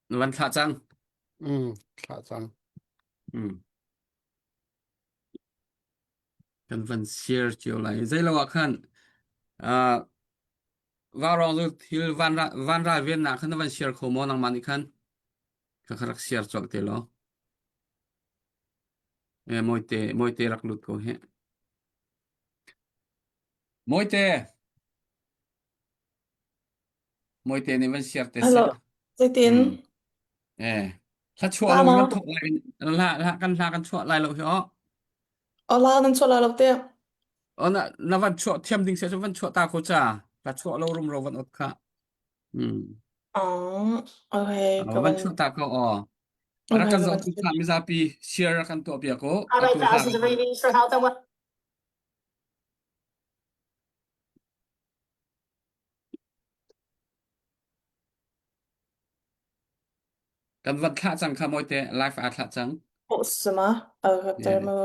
Na van thlah cang. Mm, thlah cang. Mm. Kan van share cio lai. Zeilo ah khan uh, Vaurawng cu thil van van ral vennak khan na van share kho maw nangmah nih khan? Ka kha rak share colh te law. Eh, mawite mawite rak lut ko he. Mawite mawite nih van share te Hello, seh. zeitin? Hmm. Eh, hla chuah La lo maw? kan thok lai hla hla kan hla kan chuah lai lo hi o. Ola nan chuah lai lo te. O na na van chuah thiam ding se cu van chuah ta ko cha. Hla chuah lo rum ro van ot kha. Hmm. Oh, okay, ka Van van chuah ta ko o. Rak okay, kan ka zoh van tu kha mizapi share rak kan tuah piak ko. All right, Atu hla thousands of ratings for health and well. Kan van thlah cang kha mawite live aa thlah cang. Oh, sama. Uh, Yeah. thermo.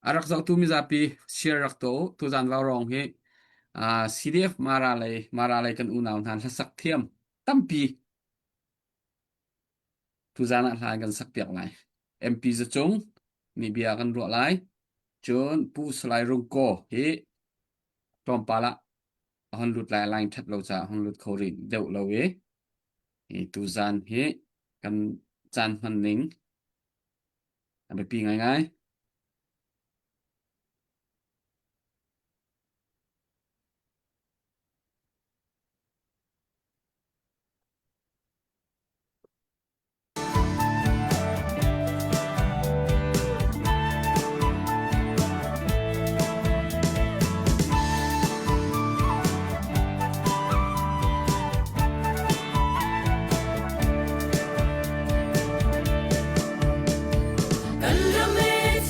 A rak zohtu mizapi share rak tuah u. Tuzan vaurawng hi uh, CDF Mara lei Mara lei kan unau hna hlasak thiam tampi tuzan ah hla kan sak piak lai. MP Zacung nih bia kan ruah lai. Cun Pu Salai Rungko hi tlawmpal ah a hon lut lai line ṭhat lo caah a hon lut kho rih deuh lo i hi tuzan hi kan caan hman ning a biapi ngaingai. Kan ram e.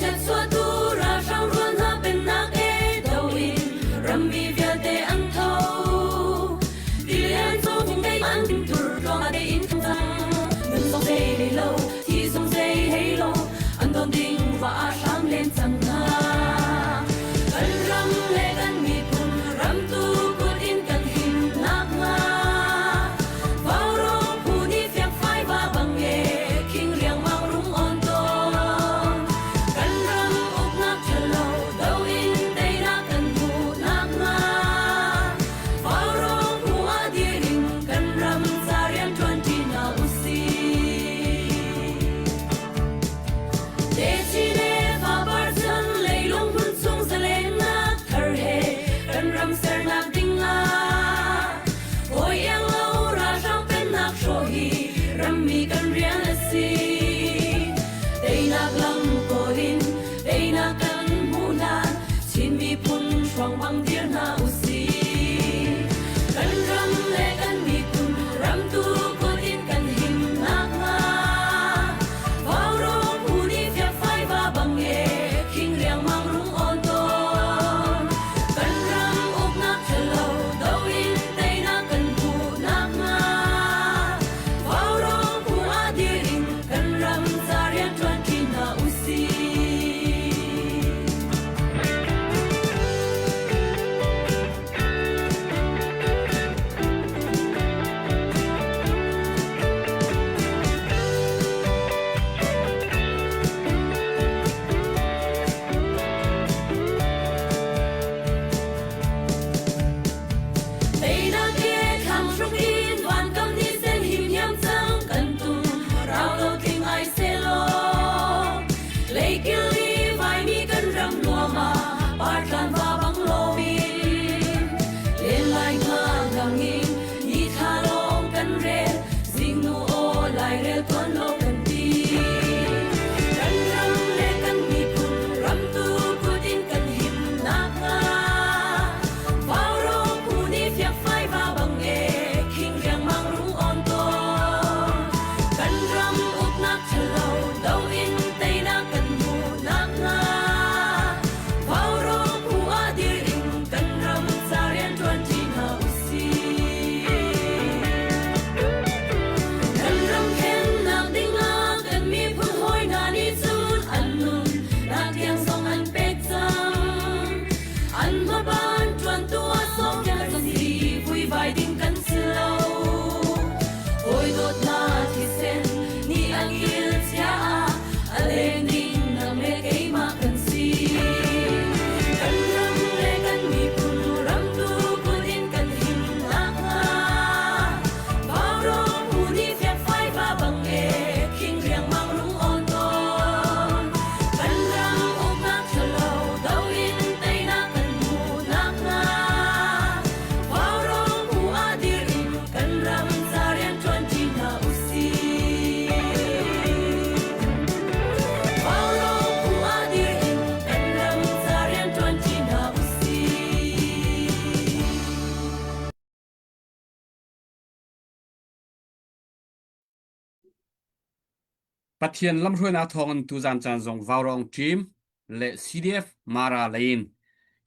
Pathian lamhruainak thawngin tuzan caan zong Vaurawng team le CDF Mara lei in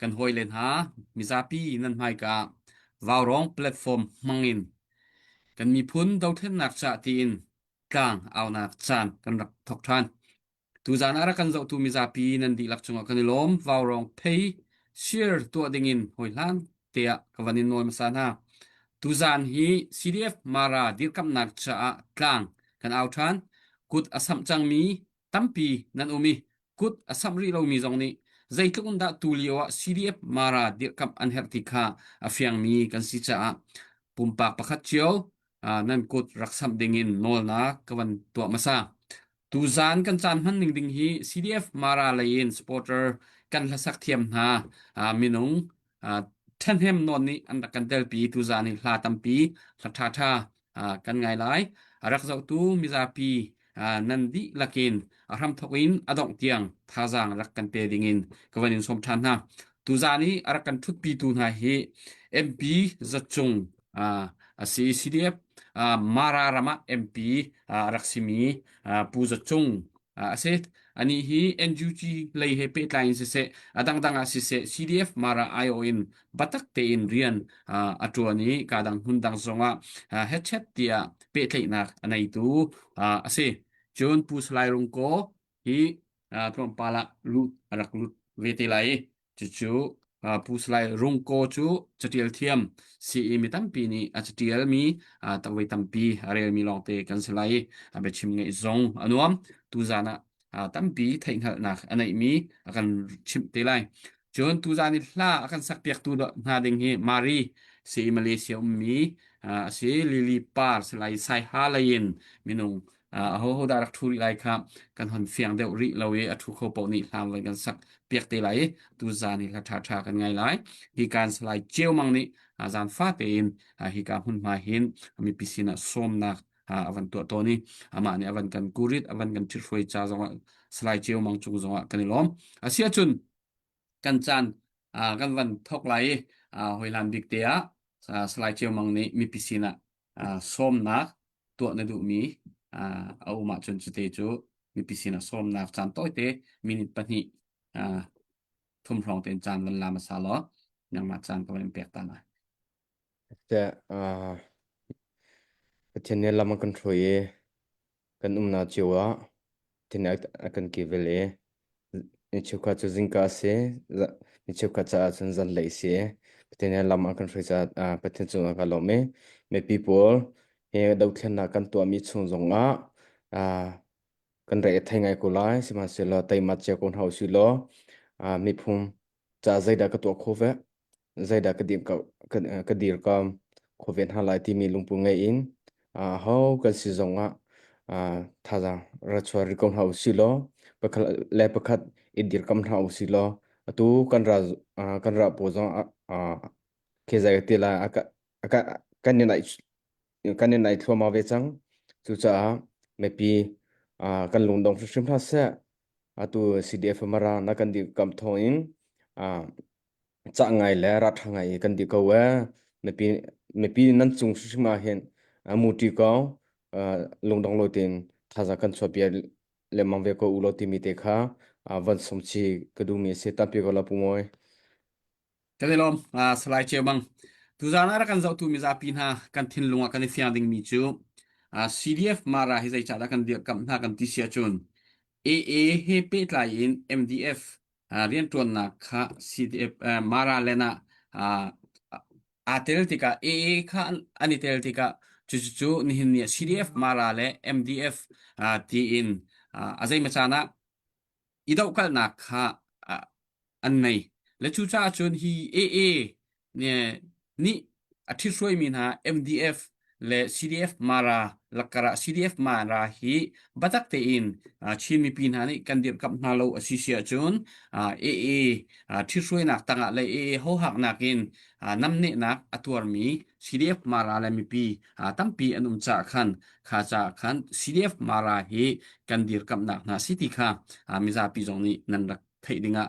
kan hawile hna mizapi nan hmaika ah Vaurawng platform hmangin kan miphun dothlennak cah tiin tlang aunak caan kan rak thawk ṭhan. Tuzaan ah rak kan zohtu mizapi nan dihlak cungah kan i lawm. Vaurawng phei share tuah dingin hawihlan tiah ka van in nawl hmasa hna. Tuzaan hi CDF Mara dirkamhnak caah tlang kan au ṭhan. Kut a samh cangmi tampi nan um i kut a samh rih lomi zong nih zeitluk in dah tulio ah CDF Mara dirkamh an herh ti kha a fiangmi kan si caah pumpak pakhat cio nan kut rak samh dingin nawlnak ka van tuah hmasa. Tuzaan kan caan hman ning ding hi CDF Mara lei in supporter kan hlasak thiam hna minung ṭhahnem nawn nih an rak kan telpi. Tuzaan hi hla tampi, hla ṭhaṭha kan ngai lai. A rak zohtu mizapi nan dihlak in a hramthawk in a dongh tiang thazaang rak kan pe ding in ka van in sawm ṭhan hna. Tuzaan i a rak kan ṭhutpitu hna hi MP Zacung a si CDF Mara ram ah MP a rak simi Pu Za Cung a si. Anih hi NUG lei he pehtlai in siseh, a dangdang ah siseh, CDF Mara aiawh in biatak tein rian a ṭuan i kadang hmundang zongah hetchet tiah pehtlaihnak a neitu a si. Cun Pu Salai Rung Kaw hi tlawmpal ah lut a rak lut ve te lai i cucu Pu Salai Rung Kaw cu catial thiam si i mi tampi nih a catialmi tawei tampi a relmi lawngte kan si lai i a biachim ngeih zong a nuam. Tuzaan ah tampi theihhngalhnak a neihmi a kan chimh te lai. Cun tuzaan i hla a kan sakpiaktu hna ding hi Mari si i Malaysia ummi a si Lily Par Salai Saiha lei in minung Ahoho dah rak ṭhu rih lai kha kan hon fiang deuh rih lo i a ṭhu kho paoh nih hlam voi kan sak piak te lai i tuzaan hi hla ṭhaṭha kan ngai lai. Hi kan Salai Ceu Mang nih zaan fate in hika hmunhma hin mipi sinah sawmnak a van tuah tawn i amah nih a van kan kurit a van kan ṭhithruai ca zongah Salai Ceu Mang cung zongah kan i lawm. Asiahcun kan caan kan van thawk lai i hawihlan bik te ah Salai Ceu Mang nih mipi sinah sawmnak tuah na duhmi a um ahcun cute cu mipi sinah sawmnak caan tawite minute pahnih thum hrawng tein caan van la hmasa law nangmah caan ka van in pek ta lai. Teh, Pathian nih lam a kan hruai i kan umnak cio ah thin a kan kivel i mi cheukhat cu zingka a si, mi cheukhat caah cun zanlei a si. Pathian nih lam a kan hruai caah Pathian cungah ka lawm i mipi pawl he dothlennak kan tuahmi chung zongah kan re a thei ngai ko lai. Sihmanhsehlaw teima cia ko hna usih law miphun ca zeidah ka tuah khawh ve, zeidah ka dir ka dirkam khawh ve hna lai timi lungput ngei in ho kan si zong ah thazaang ra chuah rih ko hna usih law pakhat le pakhat i dirkam hna usih law atu kan ra kan ra pawl zong khi zei ti lai kan i naih kan i naih thluahmah ve cang. Cucaah mipi kan lungdong hrimhrim hlah seh. Atu CDF Mara na kan dirkamh thawng in cah ngai le ralṭha ngai i kan dir ko ee. Mipi mipi nan cung hrimhrim ah hin muṭi ko lungdong lo tein thazaang kan chuahpi lengmang ve ko u law timi te kha van sawm chih ka duhmi a si. Tampi ko la Pu Mawi. Kan i lawm. Salai Ceu Mang. Tuzaan ah rak kan zohtu mizapi hna kan thinlung ah kan i fiang dingmi cu CDF Mara hi zeicahdah kan dirhkamh hna kan ti si ahcun AA he pehtlai in MDF rianṭuannak kha CDF Mara len ah aa tel tikah AA kha an i tel tikah cucu nihin ni ah CDF Mara le MDF tiin a zeimaw caan ah i dohkalhnak kha an nei. Le cucaah cun hi AA nih a ṭhithruaimi hna MDF le CDF Mara lakkar ah CDF Mara hi biatak tein Chin mipi hna nih kan dirhkamh hna lo a si si ahcun AA ṭhithruainak tangah le AA hohaknak in namnehnak a tuarmi CDF Mara le mipi tampi an um caah khan kha caah khan CDF Mara hi kan dirkamhnak hna si ti kha mizapi zong nih nan rak theih dingah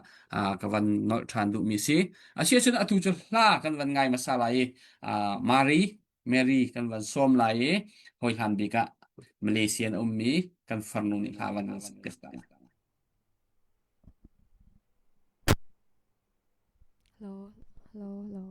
ka van nolh ṭhan duhmi si. Asiahcun atu cu hla kan van ngai hmasa lai i Mary Mary kan van sawm lai i hawihlan bik ah. Malaysia in a ummi kan farnu nih hla van kan sak piak ta. Hello, hello, hello.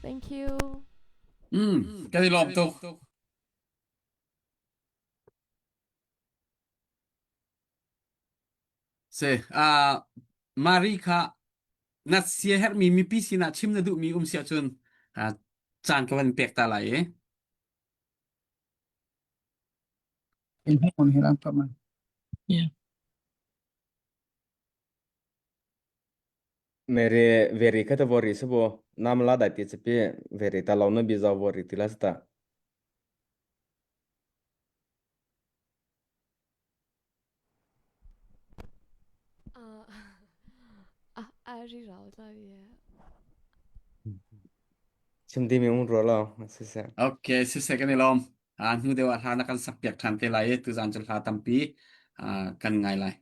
Thank you. Mm, kan i lawm tuk. Si, uh, Mari kha na sia herhmi mipi sinah chim na duhmi um si ahcun uh, caan ka van pek ta lai i. Yeah. Mere veri kha ta vori sabo nam la dai ti chapi veri ta lo na bi za vori ti la sta. Uh, ah, a ri rau ta ye. Chim di mi ung ro lo si se. Okay, si se kan i lawm. Uh, hnu deuh ah hla na kan sak piak ṭhan te lai i tuzaan cu hla tampi uh, kan ngai lai.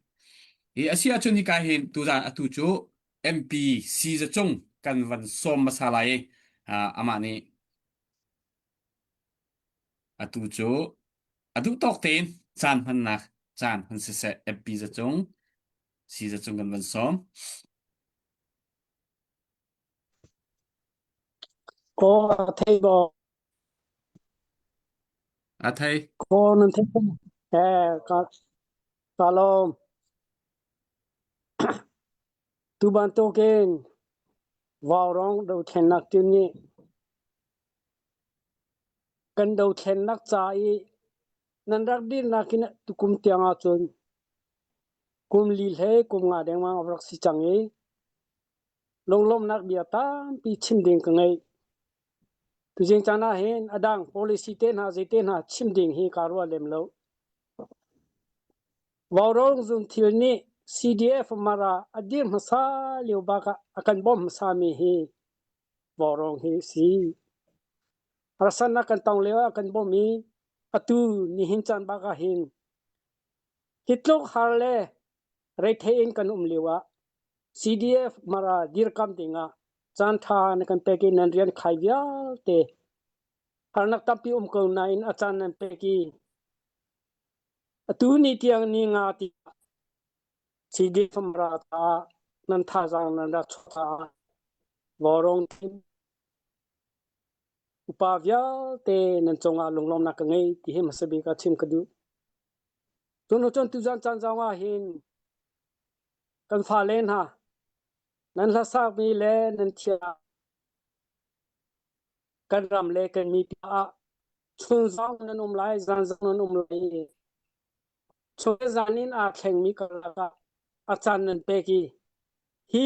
I a si ahcun hika hin tuzaan atu cu MP Siza Cung kan van sawm hmasa lai i uh, amah nih atu cu a duh tawk tein caan hmannak. caan hun siseh MP zacung si zacung kan van sawm. Ko a thei bo. A thei. Ko nan thei bo. Eh ka ka lawm. Tu bantukin Vaurawng dothlennak team nih kan dothlennak ca i nan rak dirnak in tukum tiang ahcun kum li hlei kum nga dengmang a rak si cang i lunglawmhnak bia tampi chim ding ka ngei. Tuzing caan ah hin a dang policy te hna zei te hna chim ding hi kaa ruah lem lo. Vaurawng zungthil nih CDF Mara a dir hmasa lio bak ah a kan bawmh hmasami hi Vaurawng hi a si. Harsatnak kan tong lio ah a kan bawmh i atu nihin caan bak ah hin hi tluk har le reithei in kan um lio ah CDF Mara dirkam ding ah caan ṭha na kan pek i nan rian khai vialte harnak tampi um ko nain a caan nan pek i Atu ni tiang ni nga ti CDF ra caah nan thazaang nan rak chuah caah vawrong upa vialte nan cungah lunglawmnak ka ngei ti hi hmasa bik ah chim ka duh. Cun cun tuzan caan zong ah hin kan fale hna nan hlasakmi le nan thiam kan ram le kan mipi ah chun zong nan um lai zan zong nan um lai i chun le zan in aa thlengmi karlak ah a caan nan pek i hi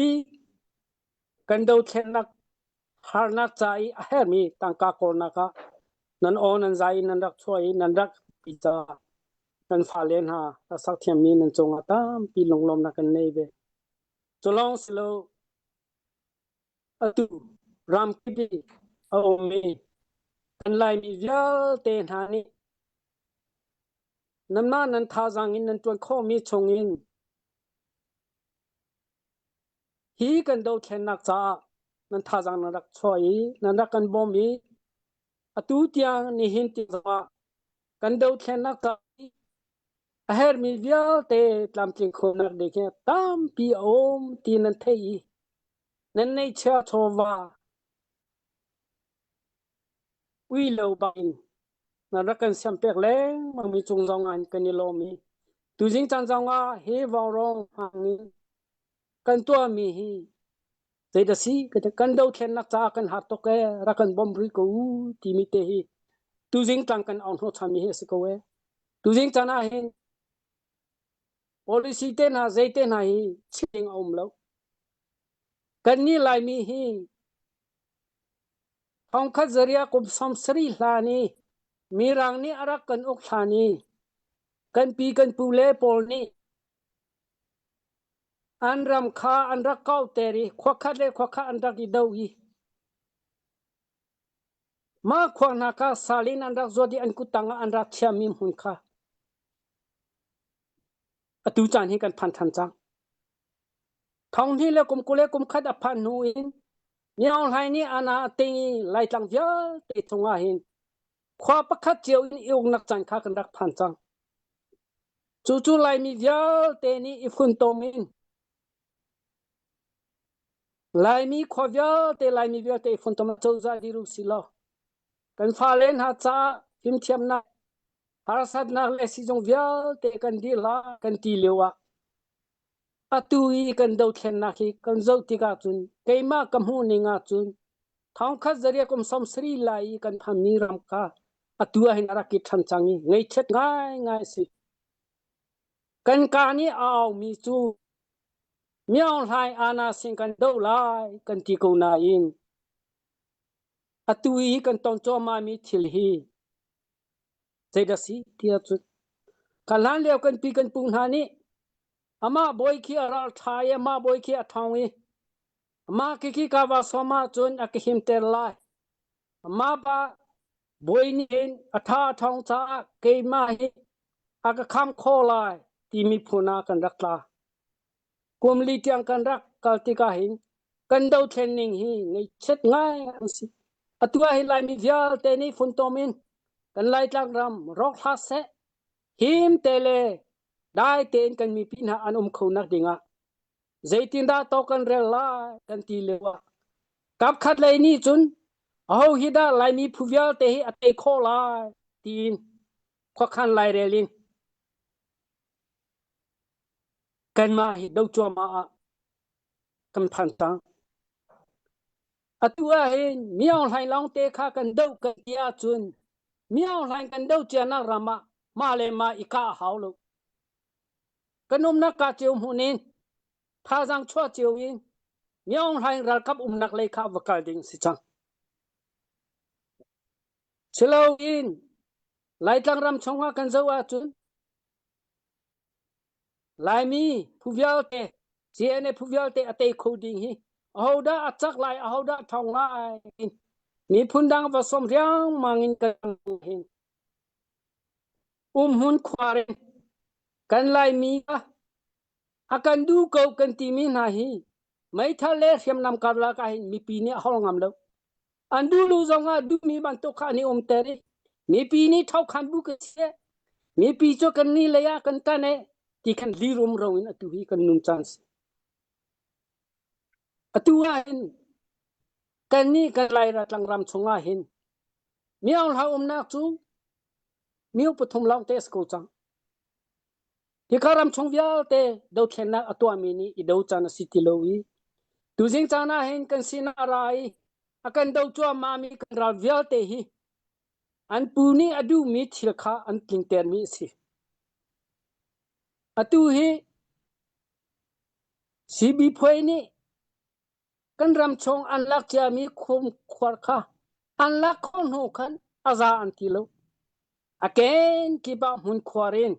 kan dothlennak harnak ca i a herhmi tangka kawlnak ah nan aw nan zai in nan rak chuah i nan rak pi caah kan fale hna a sak thiammi nan cungah tampi lunglawmnak kan nei ve. Cu lawng si lo Atu ramkip i a ummi kan Laimi vialte hna nih nanmah nan thazaang in nan ṭuan khawhmi chungin hi kan dothlennak caah nan thazaang nan rak chuah i nan rak kan bawm i atu tiang nihin ti zongah kan dothlennak caah a herhmi vialte tlamtling khawhnak ding hi tampi a um ti nan theih i Nan neihchiah chawva ui lo bangin nan rak kan siampiak lengmang mi cung zong ah kan i lawm i tuzing caan zong ah hi vaurawng hmang in kan tuahmi hi zeidah si kan dothlennak caah kan har tuk ee rak kan bawm rih ko u timi te hi tuzing tlang kan au hnawhchanmi hi a si ko ee. Tuzing caan ah hin policy te hna zei te hna hi chim a um lo. Kannih Laimi hi thongkhat zaria kum 70 hlan i Mirang nih a rak kan uk hlan i kan pi kan pu le pawl nih an ram kha an rak kauhter i khuakhat le khuakhat an rak i do i mah khua hna kha sal in an rak zuat i an kuttang ah an rak chiahmi hmun kha atu caan hi kan phan ṭhan cang. Thonghnih le kum 20 le kum khat a phanh hnu in Myaung Hlaing nih ana a ting i Laitlang vialte chungah hin khua pakhat cio in i uknak caan kha kan rak phan cang. Cucu Laimi vialte nih i funtom in Laimi khua vialte Laimi vialte i funtom cozah dir u sih law kan fale hna caah fimthiamnak harsatnak le sizung vialte kan dir la kan ti lio ah Atu i kan dothlennak hi kan zoh tikah cun keimah ka hmuh ning ahcun thongkhat zariah kum 70 lai i kan phanmi ram kha atu ah hin a rak i ṭhan cang i ngaihchiat ngaingai a si. Kan kaa nih a aumi cu Myaung Hlaing Ana sin kan doh lai kan ti ko nain atu i kan ton cuahmahmi thil hi Zeidah si tiah cun ka hlan lio kan pi kan pu hna nih amah bawi khi a ral ṭha i amah bawi khi a ṭhawng i amah khi khi ka va sawm ahcun a ka himter lai. Amah pa bawi nih hin a ṭha a ṭhawng caah keimah hi a ka kham khawh lai timi phun ah kan rak tla. Kum li tiang kan rak kal tikah hin kan dothlen ning hi ngaihchiat ngai an si. Atu ah hin Laimi vialte nih funtom in kan Laitlang ram rawk hlah seh, him te le Dai tein kan mipi hna an um kho nak dingah zeitindah to kan rel lai kan ti lio ah kapkhat lei nih cun aho hi dah Laimi phu vialte hi a tei khawh lai tiin khuakhan lairel in kanmah hi do cuahmah ah kan phan cang. Atu ah hin Myaung Hlaing lawng te kha kan doh kan ti ahcun Myaung Hlaing kan doh cianak ram ah mah le mah i kah a hau lo. Kan umnak ka cio hmun in thazaang chuah cio in Myaung Hlaing ralkap umnak lei kha va kal ding si cang. Siloin Laitlang ram chungah kan zoh ahcun Laimi phu vialte CNA phu vialte a tei kho ding hi ahodah a cak lai ahodah a ṭhawng lai miphun dang va sawm riangmang in kan hin umhmun khuar in kan Laimi kha a kan duh ko kan timi hna hi meithal le hriamnam karlak ah hin mipi nih a hol ngam lo. An duhlu zongah duhmi bantuk kha an i umter i mipi nih ṭhokhan bu ka si mipi cu kan ni lei ah kan tan e ti khan li rumro in atu hi kan nun caan si. Atu ah hin kan nih kan Laira tlangram chungah hin Myaung hla umnak cu mio pathum lawng te a si ko cang. Hika ram chung vialte dothlennak a tuahmi nih i do caan a si ti lo i tuzing caan ah hin kan sinah a ra i a kan do cuahmahmi kan ral vialte hi an pu nih a duhmi thil kha an tlingtermi a si. Atu hi CB Phuai nih kan ram chung an lak ciami khuar kha an lak khawh hnu khan a za an ti lo. A kenkip ah hmun khuar in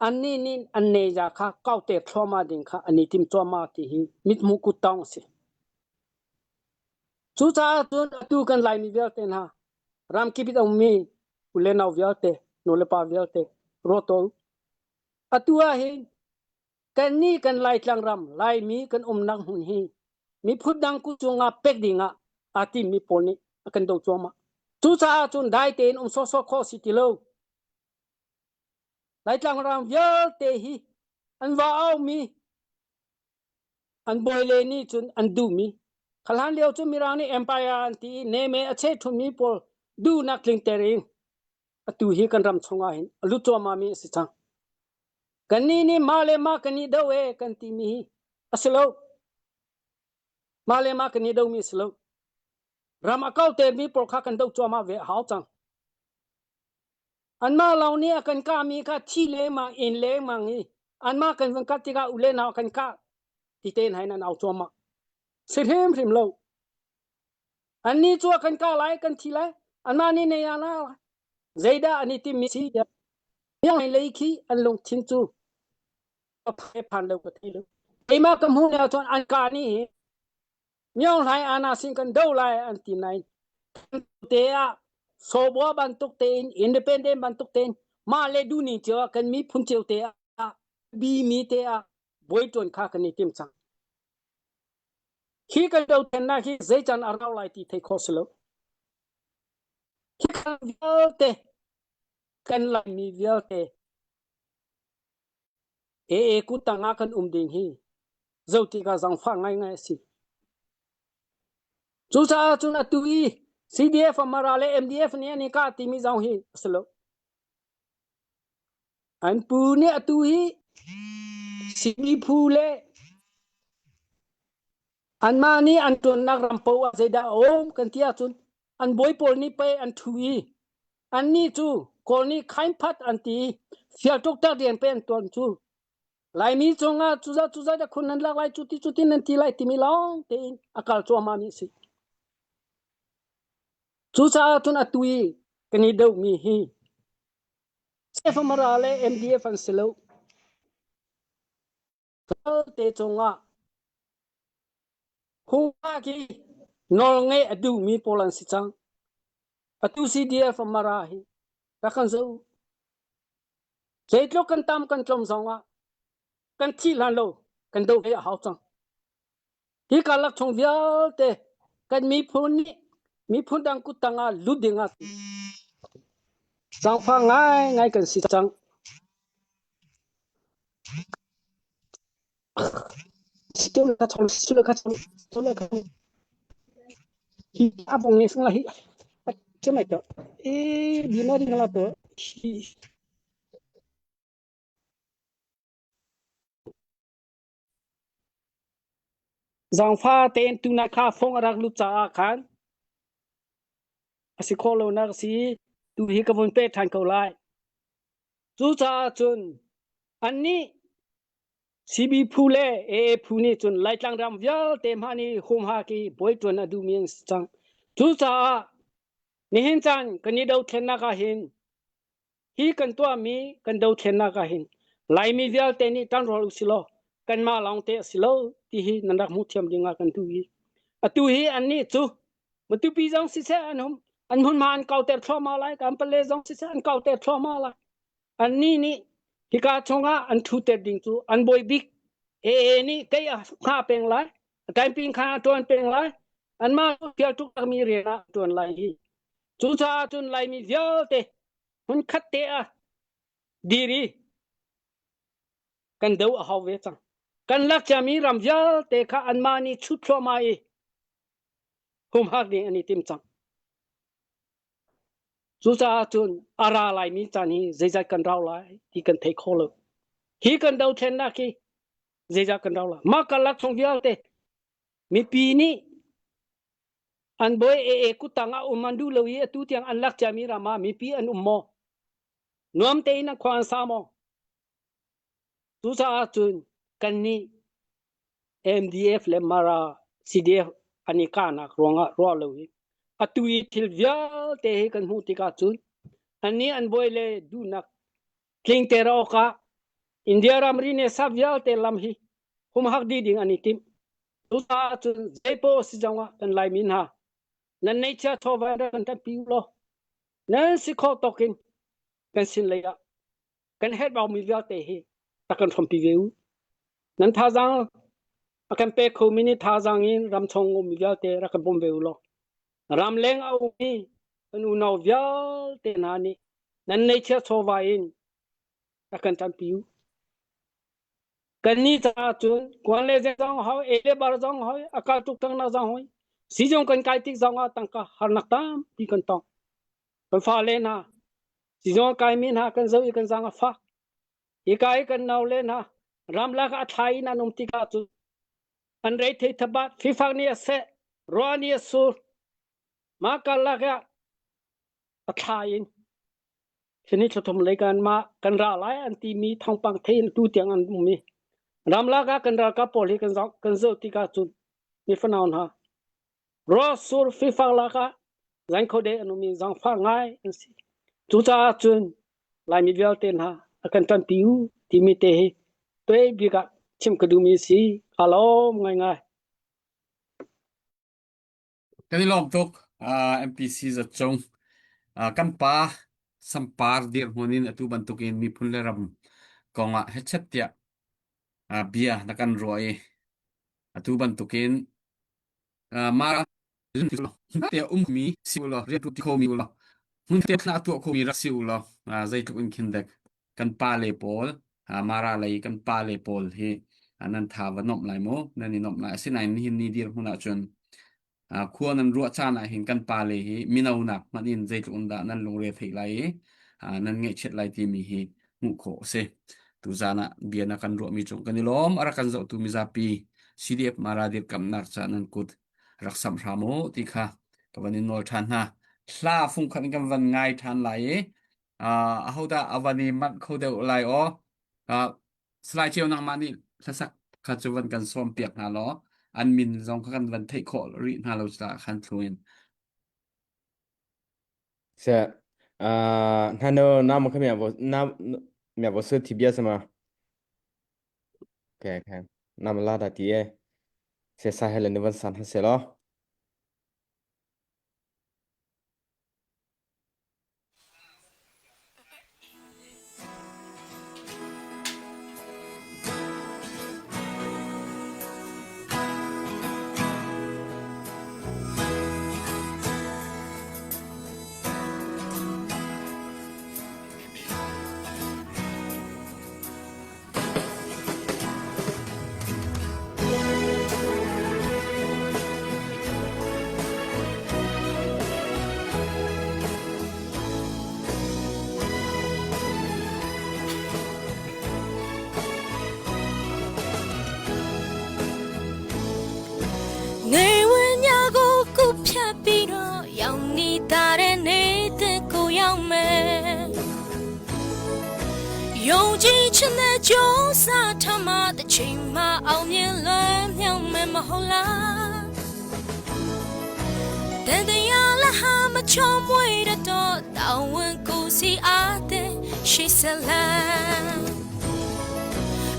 annih nih an neza kha kaute thluahmah ding kha an i tim cuahmah ti hi mithmuh kuttawng a si. Cucaah cun atu kan Laimi vialte hna ramkip in a ummi u le nau vialte nu le pa vialte ruat u. Atu ah hin Kannih kan Laitlang ram Laimi kan umnak hmun hi miphun dang kut cungah pek dingah aa timmi pawl nih a kan doh cuahmah. Cucaah cun dai tein um sawhsawh khawh si ti lo. Laitlang ram vialte hi an va aumi an bawile nih cun an duhmi khalan lio cu Mirang nih empire an ti i neme a cheh ṭhummi pawl duhnak tlingter in atu hi kan ram chungah hin a lut cuahmahmi a si cang. Kannih nih mah le mah kan i do e kan timi hi a si lo. Mah le mah kan i domi a si lo. Ram a kau termi pawl kha kan do cuahmah ve a hau cang. Anmah lawng nih a kan kahmi kha thi lengmang in lengmang i anmah kan van kah tikah u le nau kan kah ti tein hain an au cuahmah. Si hrimhrim lo. Annih cu a kan kah lai, kan thi lai. Anmah nih nei ah la zeidah an i timmi si tiah lei khi an lungthin cu ka phan lo ka thei lo. Keimah ka hmuh lio cun an kah ni hi Myaung Hlaing ana sin kan do lai an ti nain te ah Sobua bantuk tein independent bantuk tein mah le duh ning cio ah kan miphun cio te ah bi mi te ah buai tuan kha kan i tim cang. Hi kan dothlennak hi zei can a rau lai ti thei khawh si lo. Hi kan vialte kan Laimi vialte AA kutang ah kan um ding hi zo tikah zangfah ngaingai a si. Cucaah cun atu i CDF Mara le MDF nih an i kah timi zong hi a si lo. An pu nih atu hi Simi phu le anmah nih an ṭuannak ram paoh ah zeidah a um kan ti ahcun an bawi pawl nih pei an ṭhu i annih cu Kawl nih khainphat an ti i fialtuktak rian pei an ṭuan cu. Laimi cungah cuzat cuzat a khun nan lak lai cuti cuti nan ti lai timi lawng tein a kal cuahmahmi a si. Cucaah cun atu i kan i dohmi hi CFMRA le MDF an si lo. Vialte cungah hungah khi nawlngeih a duhmi pawl an si cang. Atu CDF Mara hi rak kan zoh. Zeitluk kan tam kan tlawm zongah kan thih hlan lo kan doh ve a hau cang. Hi karlak chung vialte kan miphun nih miphun dang kut tangah lut ding ah zaangfah ngaingai kan si cang. Hi a bong nge sung la hi. Che mai to. E di na ring la to. Hi Zaangfa tein tuna kha fong a rak lut caah khan a si khawh lonak a si i tu hi ka vun peh ṭhan ko lai. Cucaah cun annih CB phu le AA phu nih cun Laitlang ram vialte hmanh i humhak i bawi ṭuan a duhmi an si cang. Cucaah nihin caan kan i dothlennak ah hin Hi kan tuahmi kan dothlennak ah hin Laimi vialte nih ṭanrual usih law kanmah lawngte a si lo ti hi nan rak hmuh thiam ding ah kan duh i atu hi annih cu Matupi zong siseh an hum an hmunhma an kauter thluahmah lai Kampale zong siseh an kauter thluahmah lai annih nih hika chungah an ṭhuter ding cu an bawi bik AA nih kei a hngah peng lai Taiping kha a ṭuan peng lai anmah fial tuk mi rian ah ṭuan lai hi Cucaah cun Laimi vialte hmunkhat te ah dir i kan do a hau ve cang. Kan lak ciami ram vialte kha anmah nih chut thluahmah i humhak ding an i tim cang. Cucaah cun a ra laimi caan hi zeizat kan rau lai ti kan thei kho lo. Hi kan dothlennak hi zeizat kan rau lai. Mah karlak chung vialte mipi nih An bawi AA kuttang ah um an duh lo i atu tiang an lak ciami ram ah mipi an um maw? Nuam tein an khua an sa maw? Cucaah cun kannih MDF le Mara CDF an i kahnak ruangah ruah lo i atu i thil vialte hi kan hmuh tikah cun annih an bawi le duhnak tlingter awkah India ramri ne sap vialte lam hi humhak dih ding an i timh. Cucaah cun zeipaoh si zongah kan Laimi hna nan neihchia chawva in rak kan ṭanpi u law nan si khawh tawk in kan sin lei ah kan herhbaumi vialte hi rak kan hrawmpi ve u. Nan thazaang a kan pek khomi nih thazaang in ramchung ummi vialte rak kan bawm ve u law ramleng a ummi kan unau vialte hna nih nan neihchia chawva in rak kan ṭanpi u. Kannih caah cun kuan le zeng zong hau, ei le bar zong hau, a kal tuk tangnak zong hoi. Sizung kan kai tik zong ah tangka harnak tampi kan tong. Kan fale hna, sizung a kaimi hna kan zoh i kan zaang a fak. Hika i kan nau le hna, ramlak ah a thla in an um tikah cun an rei thei thabat, fifak nih a seh, ruah nih a sur. Mah karlak ah a thla in Sini thluthum lei kan mah kan ra lai an timi thawngpang thei in tu tiang an um i ramlak ah kan ralkap pawl hi kan zoh kan zoh tikah cun mi fanau hna ruahsur fifak lak ah zaingkhode an um i zaangfah ngai an si. Cucaah cun Laimi vialte hna a kan ṭanpi u timi te hi tuai bik ah chim ka duhmi si. Kaa lawm ngaingai. Kan i lawm tuk. Uh, MPC Zacung. Uh, kan pa sampar dirhmun in atu bantukin miphun le ram kongah hechet tiah uh, bia na kan ruah i atu bantukin uh, mara te ummi si ulaw rian ṭuan khomi ulaw hmun te thla tuah khomi rak si ulaw uh, zeitluk in khin dek kan pa le pawl uh, mara lei kan pa le pawl hi uh, nan tha va nomh lai mu nan i nomh lai asinain nihin ni dirhmun ahcun uh, khua nan ruah caan ah hin kan pa le hi mino nak hmanh in zeitluk in dah nan lungre theih lai i uh, nan ngaihchiat lai timi hi hmuh khawh a si tuzan ah bia na kan ruahmi cung kan i lawm a rak kan zohtu mizapi CDF Mara dirkamnak ca nan kut rak samh hram u ti kha ka van in nawl ṭhan hna. Hla fungkhat in kan van ngai ṭhan lai i uh, ahodah a van i manh kho deuh lai aw. Uh, Salai Ceu nangmah nih hlasak kha cu van kan sawm piak hna law an min zong kha kan van theih khawh rih hna lo caah khan thlu in. Se uh, hna no na mo kha mia bo na mia bo se thi bia sama. Okay, okay. Na ma la da ti e. Se sa hele ni van san ha se lo. ယုံကြည်ချင်တဲ့ကြိုးစားထမတဲ့ချိန်မှအောင်မြင်လွယ်မြောက်မယ်မဟုတ်လားတန်တရားလဟာမချောမွေတဲ့တော့တောင်းဝန်ကိုစီအားတဲ့ရှိစလန်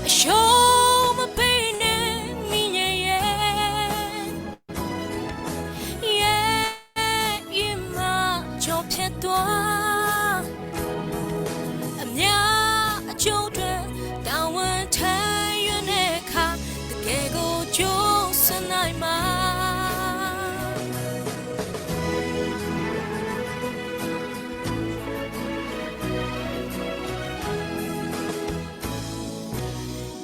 အရှုံးမပေးနဲ့မိရဲ့ရဲ့ရင်မချောဖြတ်သွား အများအကျိုးတွေတာဝန်ထမ်းရတဲ့အခါတကယ်ကိုကျိုးစနိုင်မှာ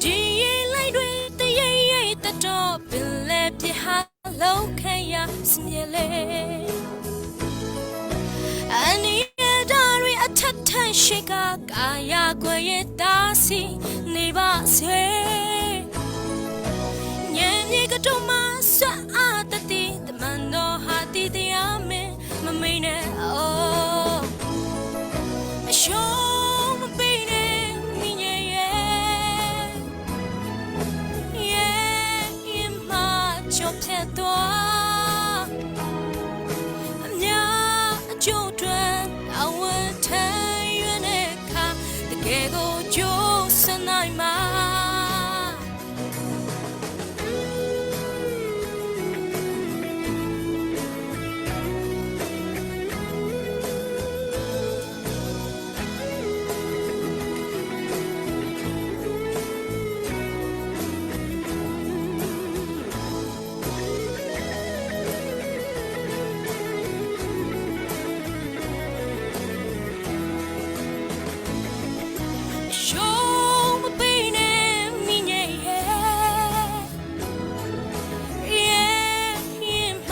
ဒီရင်လိုက်တွေတရိပ်ရိပ်တတော့ပင်လေပြဟာလောက်ခံရစမြဲလေအနီရတာတွေအထက်ထက်ရှိကကာယကွယ်ရဲ့တာစီနေပါစေညံမြေကတော့မဆွအားတတိတမန်တော်ဟာတီတရားမင်းမမိန်နဲ့အော်အရှုံးမပေးနဲ့မိငယ်ရဲ့ရဲ့ရင်မချောဖြတ်သွား အများအကျိုးတွေတာဝန်ထမ်းရွက်တဲ့အခါတကယ်ကိုကြိုးစနိုင်မှာ ရှုံးမပေးနဲ့မိငယ်ရဲ့ရဲ့ရင်မ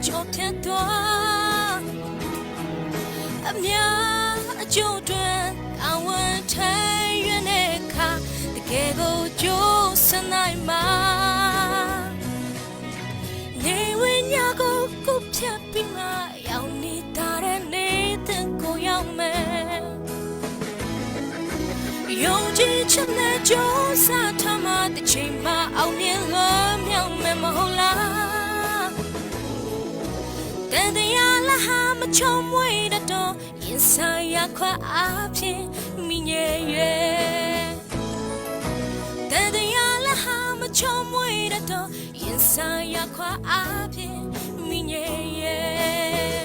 ကြောဖြတ်သွားအများအကျိုးတွေတာဝန်ထမ်းရွက်တဲ့အခါတကယ်ကိုကြိုးစနိုင်မှာနေဝင်ညာကိုကိုဖြတ်ပြီးမှရောက်နေတာတဲ့နေတဲ့ကိုရောက်မယ် ယုံကြည်ချင်တဲ့ကြိုးစားထမတဲ့ချိန်မှအောင်မြင်လွန်မြောက်မယ်မဟုတ်လားတန်တရားလဟာမချုံမွေတဲ့တော့ရင်ဆိုင်ရခွာအဖြစ်မိငယ်ရဲ့တန်တရားလဟာမချုံမွေတဲ့တော့ရင်ဆိုင်ရခွာအဖြစ်မိငယ်ရဲ့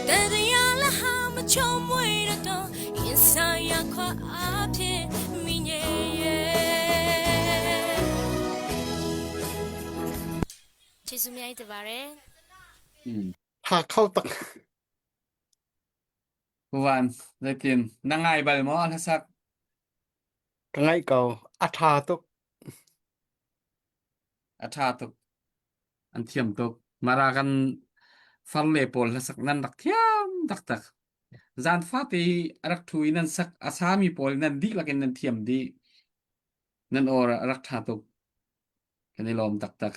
တတရားလဟာမချုံမွေတော့ရင်ဆိုင်ရခွာအဖြစ်မိငယ်ရဲ့ကျေးဇူးများတင်ပါတယ် อืม Tha kho tak. Puan zeitin na ngai bal maw hlasak Ka ngaih ko. A ṭha tuk. a ṭha tuk an thiam tuk mara kan farle pawl hlasak nan rak thiam taktak zan fate hi a rak ṭhu i nan sak a sami pawl nan dihlak in nan thiam dih nan or a rak ṭha tuk kan i lawm taktak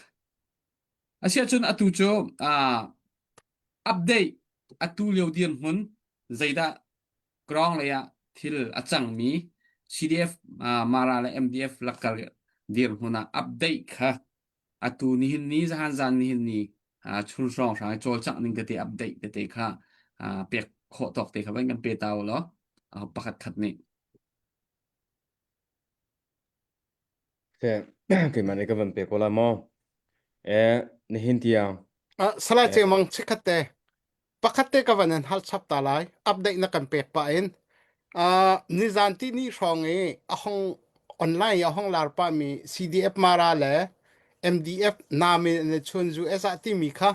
Asiahcun atu cu uh, update atu lio dirhmun zeidah ground lei ah thil a cangmi CDF uh, Mara le MDF lakar dirhmun ah update kha atu nihin ni zahan zan nihin ni uh, chun hrawng hrang cawlcangh ning tete update tete kha uh, pek khawh tawk te kha van kan pe ta u law uh, pakhat khat nih Okay. Keimah nih ka van pe ko la maw? Eh, nihin tiang. Uh, Salai Eh, Cheng Mang chikkhat te. Pakhat te ka van in hal chap ta lai. Update na kan pek pa in. Uh, nizan ti ni hrawng i a hong online a hong lar pa mi CDF Mara le MDF nami ne chun US ah ti mi kha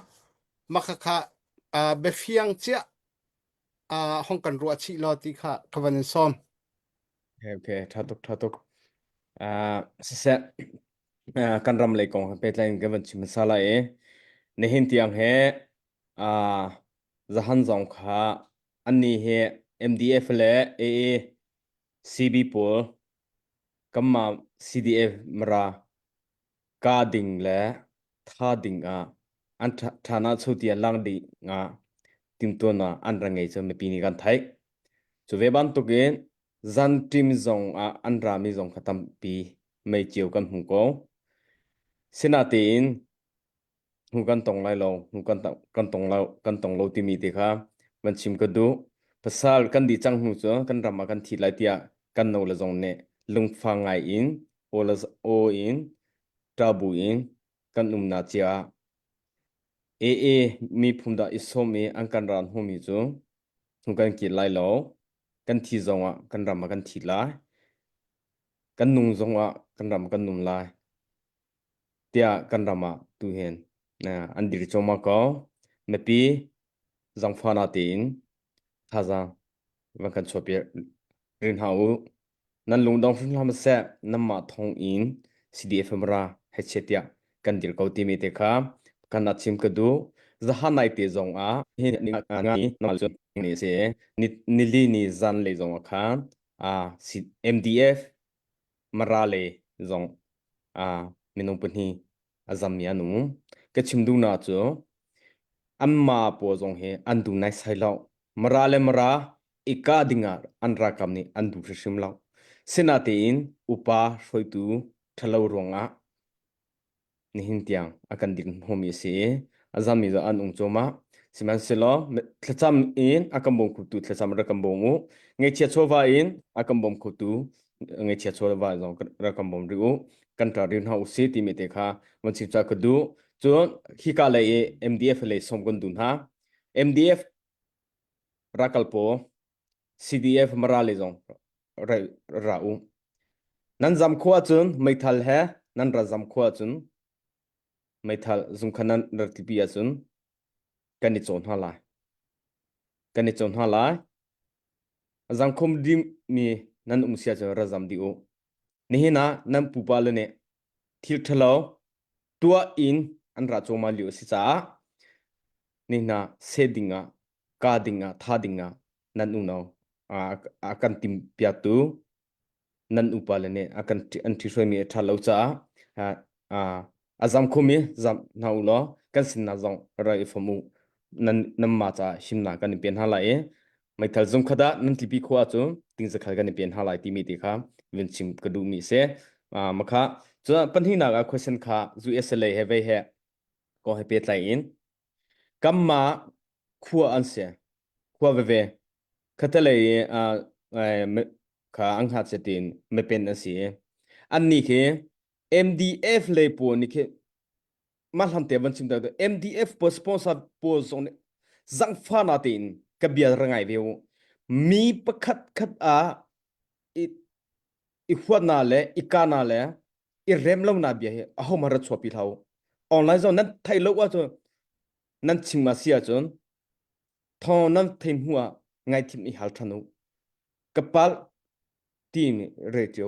makha kha uh, biafiang chia uh, hong kan ruah chih law ti kha ka van in sawm. Okay, okay, ṭha tuk, ṭha tuk. Uh, siseh, uh, kan ram lei kong he pehtlai in kan van chim hmasa lai i nihin tiang he uh, zahan zong kha annih hi MDF le AA CB pawl kanmah CDF Mara ka ding le tha ding ah an ṭhana cho tiah lang ding ah timtuan ah an ra ngei cu mipi nih kan theih. Cu ve bantukin. Zanṭim zong ah an rami zong kha tampi mei cio kan hmu ko. Sinatein hnu kan tong lai lo, hnu kan kan tong lo, kan tong lo timi te kha van chim ka duh. Pasal kan dih cang hnu cu kan ram ah kan thi lai tiah kan no le zong nih lungfang ngai in aw le aw in ṭabu in kan umnak cia ah AA miphun dah i sawm i an kan ran hmumi cu hnu kan kir lai lo. Kan thi zong ah kan ram ah kan thi lai. Kan nung zong ah kan ram kan nung lai. Tiah kan ram ah tu hin an dir cuahmah ko. Mipi zangfahnak tein thazaang van kan chuahpi rih hna u. Nan lungdong hrim hlah seh, nanmah thawng in CDF ra hechet tiah kan dir ko timi te kha kan ah chim ka duh. Zahan nai te zong ah hi ni ni si nili ni zan le zong ah khan MDF Mara le zong minung pahnih a zammi an um. Ka chim duhnak cu anmah pawl zong hi an duh naisai lo. Mara le Mara i kah dingah an ralkap nih an duh hrimhrim lo. Sinatein upa hruaitu ṭhalo ruangah nihin tiang a kan dirhmumi a si i a zammi zong an um cuahmah. Sihmanhsehlaw thlacam in a kan bawm khotu thlacam rak kan bawm u. Ngaihchia chawva in a kan bawm khotu ngaihchia chawva zong rak kan bawm rih u. Kan ṭa rih hna u si timi te kha van chim ca ka duh. Cun hika lei i MDF lei sawm kan duh hna. MDF rakal paw CDF Mara lei zong ra u. Nan zam khua ahcun meithal he nan ra zam khua ahcun meithal zungkhan nan rak tlipi ahcun kan i cawn hna lai. Kan i cawn hna lai. A zam khom dimi nan um si ahcun ra zam dih u. Nihin ah nan pupa le nih thil ṭhalo tuah in an ra cuahmah lio a si caah nihin ah seh ding ah ka ding ah tha ding ah nan unau a kan timpiaktu nan upa le nih a kan an ṭhihruaimi a ṭha lo caah a zam khomi zam hna u law kan sinah zong ra i fom u nan nanmah caah himnak kan in pe hna lai i meithal zung khat ah nan tlipi khua cu tingzakhal kan in pe hna lai timi ti kha vun chim ka duhmi si makha cun pahnihnak ah question kha USLA he vei he ko he pehtlai in Kanmah khua an si. Khua veve. Khatalei i kha an ngakchia tiin mipen an si i annih khi MDF lei pawl nih khi mah hlam te van chim ta MDF pawl sponsor pawl zong nih zangfahnak tein ka bia ra ngai ve u. Mi pakhat khat ah i i huatnak le i kahnak le i rem lonak bia hi ahohmanh ra chuahpi hlah u. Online zong nan theih lo ahcun nan chim a si ahcun thawng nan thei hnu ah ngaithim i hal ṭhan u. Ka palh ti re cio.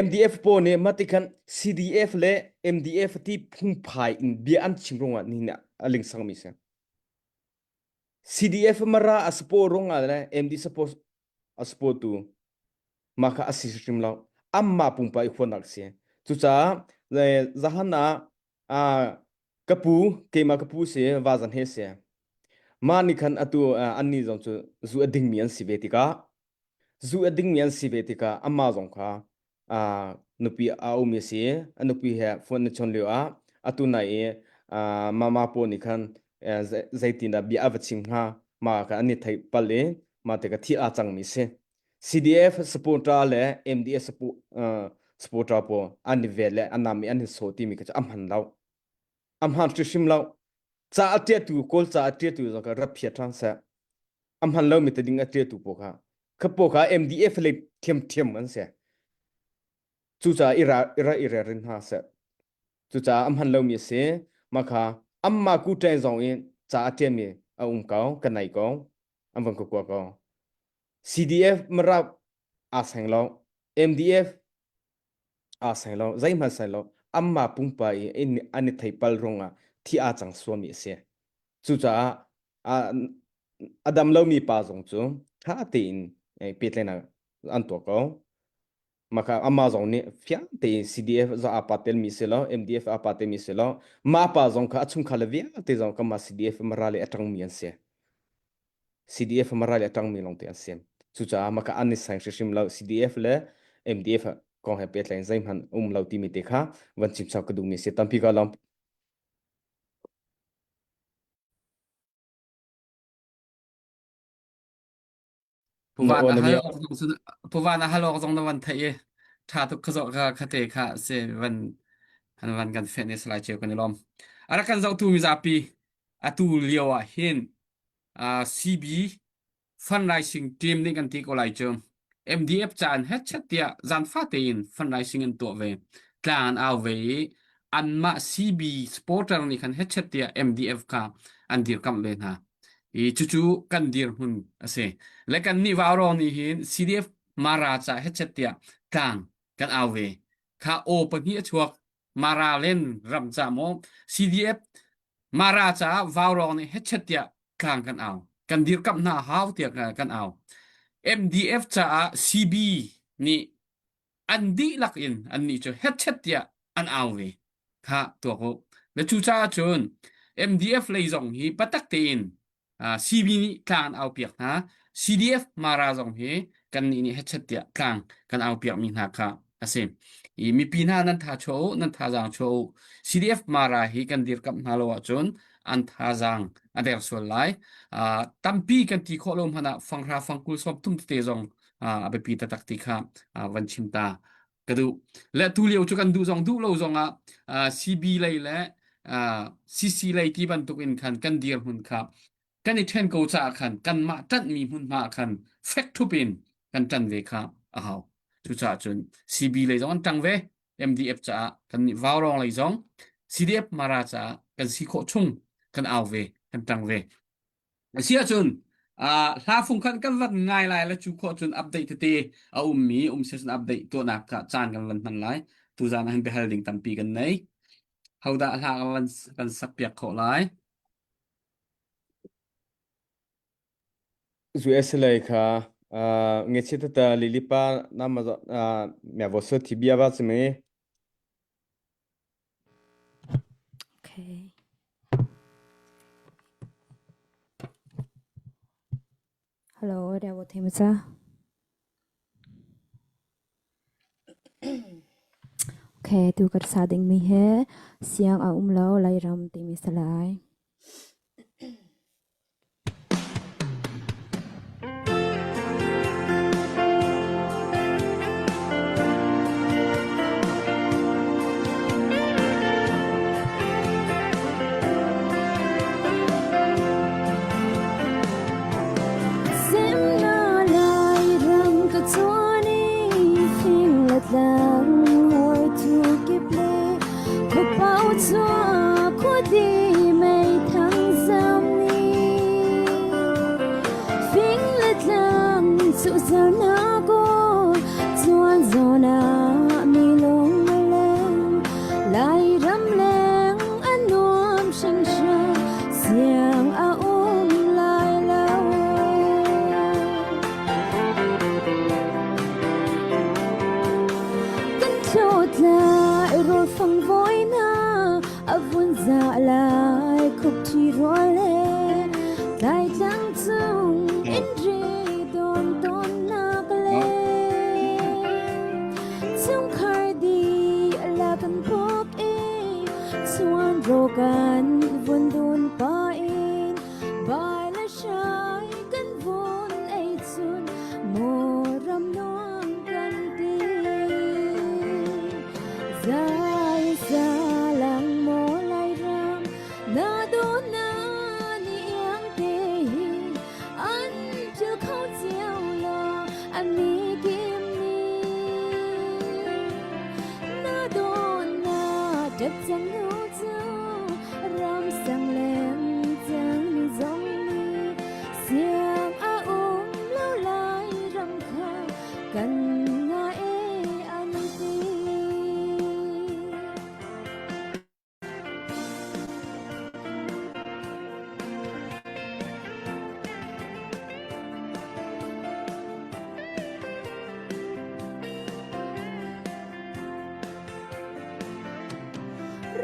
MDF pawl nih mati khan CDF le MDF ti phungphai in bia an chim ruangah nihin a lingsangmi si. CDF mara a support ruangah le MD support a support tu mah kha a si hrim lo amma pumpa i huanak si cucaah zahan ah ka pu keimah ka pu si vazan he si mah nih khan atu annih zong cu zu a dingmi an si ve tikah zu a dingmi an si ve tikah amah zong kha nupi a ummi a si a nupi he phone na chon lio ah atu nai i mama pawl nih khan zeitindah bia a va chim hnga ma kha an i theih pal i mah tikah thil aa cangmi si CDF supporter le MDS supporter pawl an i vel le an nam i an i sawh timi kha cu a hman lo a hman hrimhrim lo ca a ṭiatu kawl ca a ṭiatu zong kha rat phiat ṭhan seh a hman lomi te ding a ṭiatu pawl kha kha pawl kha MDF lei ṭhiamṭhiam an si cucaah i ra i ra i relrin hna seh cucaah a hman lomi a si mah kha amma ku ṭeng zong in ca a ṭiami a um ko ka nei ko an van ka kua ko CDF Marap aa seng lo MDF aa seng lo zeihmanh seng lo amma pumpa i an i theipal ruangah thi aa cang suami a si cucaah a dam lomi pa zong cu ṭha tein pehtlaihnak an tuah ko maka ama zong nih fiang tein CDF za aa pa telmi si lo MDF aa pa telmi si lo mah pa zong kha a chungkhar le vialte zong kanmah CDF mara le a ṭangmi an si CDF mara le a ṭangmi lawngte an si. Cucaah maka an i saing hrimhrim lo CDF le MDF kong he pehtlai in zeihmanh um lo timi te kha van chim chap ka duhmi a si. Tampi ka lawm. Puvan a hal awk zong cu puvan a hal awk zong na van theih i ṭha tuk kha zoh kha khate kha si van han van kan fenh i salai ceu kan i lawm. A rak kan zohtu mizapi atu lio ah hin CB fundraising team nih kan ti ko lai cu MDF ca an hetchet tiah zanfa tein fundraising an tuah ve tlang an au ve i anmah CB supporter nih khan hetchet tiah MDF kha an dirkamh ve hna i cucu kan dirhmun a si le kan nih vaurawng nih hin CDF Mara ca hetchet tiah tlang kan au ve kha aw pahnih a chuak Mara len ram ca maw CDF Mara caah vaurawng nih hetchet tiah tlang kan au. Kan dirkamh hna hau tiah kan au. MDF caah CB nih an dihlak in annih cu hetchet tiah an au ve. Kha tuak u. Le cucaah cun MDF lei zong hi patak tein CB nih tlang an aupiak hna. CDF Mara zong hi kannih nih hetchet tiah tlang kan aupiakmi hna kha a si. I mipi hna nan tha chuah u, nan thazaang chuah u. CDF Mara hi kan dirkamh hna lo ahcun an thazaang a der sual lai. Tampi kan ti khawh lo hmanh ah fanghra fangkul sawmthum tete zong a biapi taktak ti kha van chim ta ka duh. Le tu lio cu kan duh zong duh lo zong ah CB lei le CC lei ti bantuk in khan kan dirhmun kha kan i ṭhen ko caah khan kanmah ṭanhmi hmunhma ah khan fek ṭhup in kan ṭan ve kha a hau. Cucaah cun CB lei zong an ṭang ve, MDF caah kan nih Vaurawng lei zong CDF Mara caah kan si khawh chung kan au ve, kan ṭang ve. Asiahcun hla fung khan kan van ngai lai le cu khawh cun update tete a ummi um session update tuahnak kha caan kan van hman lai. Tuzaan ah hin biahal ding tampi kan nei. Hodah hla kan van kan sak piak khawh lai? US lei kha ngechi tata lilipa nama mya vo so thi bia ba chimi Okay. Hello, da wo thei ma cha. Okay, tu ka sa ding mi he siang a um lo Lairam timi salai. Lai ram leng a nuam hringhran siang a um lai lo. Kan thlut lai rawl fang voi na a vun za lai khup thi rual le tlai tlang cung in ri don ton nak le Chungkhar dihlak kan pok i chuan ro kan vun dun pa in bai le hrai kan vun ei chun maw ram nuam kan ti. Zai sa lang maw lai ram na do na ni iang te hi an phil kho cio lo an mi kim ni na don na dep cang nu cu ram sang leng cang mi zong ni siang a um lo lai ram kha kan nga e an ti.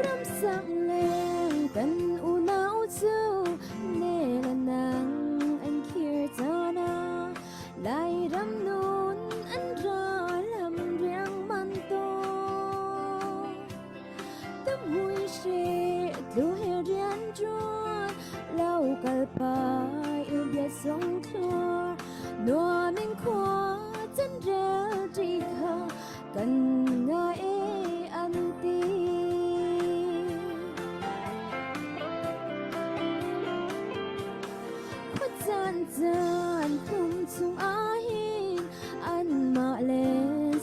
Ramsang leng kan unau cu ne le nang an khir cana Lai. Dam hui she tlu he rian ṭuan lo kal pai il bia song thlur nuam in khua chan rel ṭi kha kan ngai e an ti. Khuacaan caan kum chung ahhin anmah le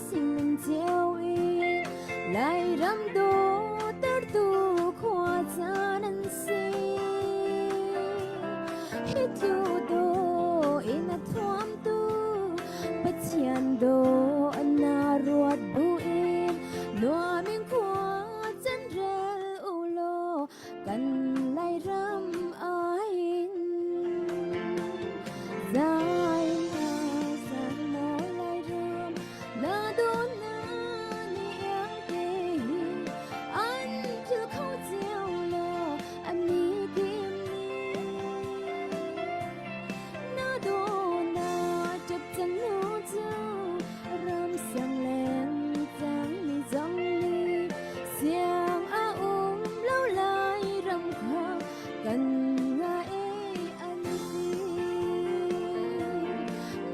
sining cio in Lairam dawtertu khuacaan an si. Hi tlu dawh in a thuamtu Pathian dawh na ruat buin nuam in khua can rel u law kan Lairam ahhin zai na sang maw Lairam na dawt na ni iang te hi an phil kho cio lo an ni kim ni na dawt na ṭap cang nu cu ram sang leng cang mi zong nih siang a um lo lai ram kha kan ngai an ti.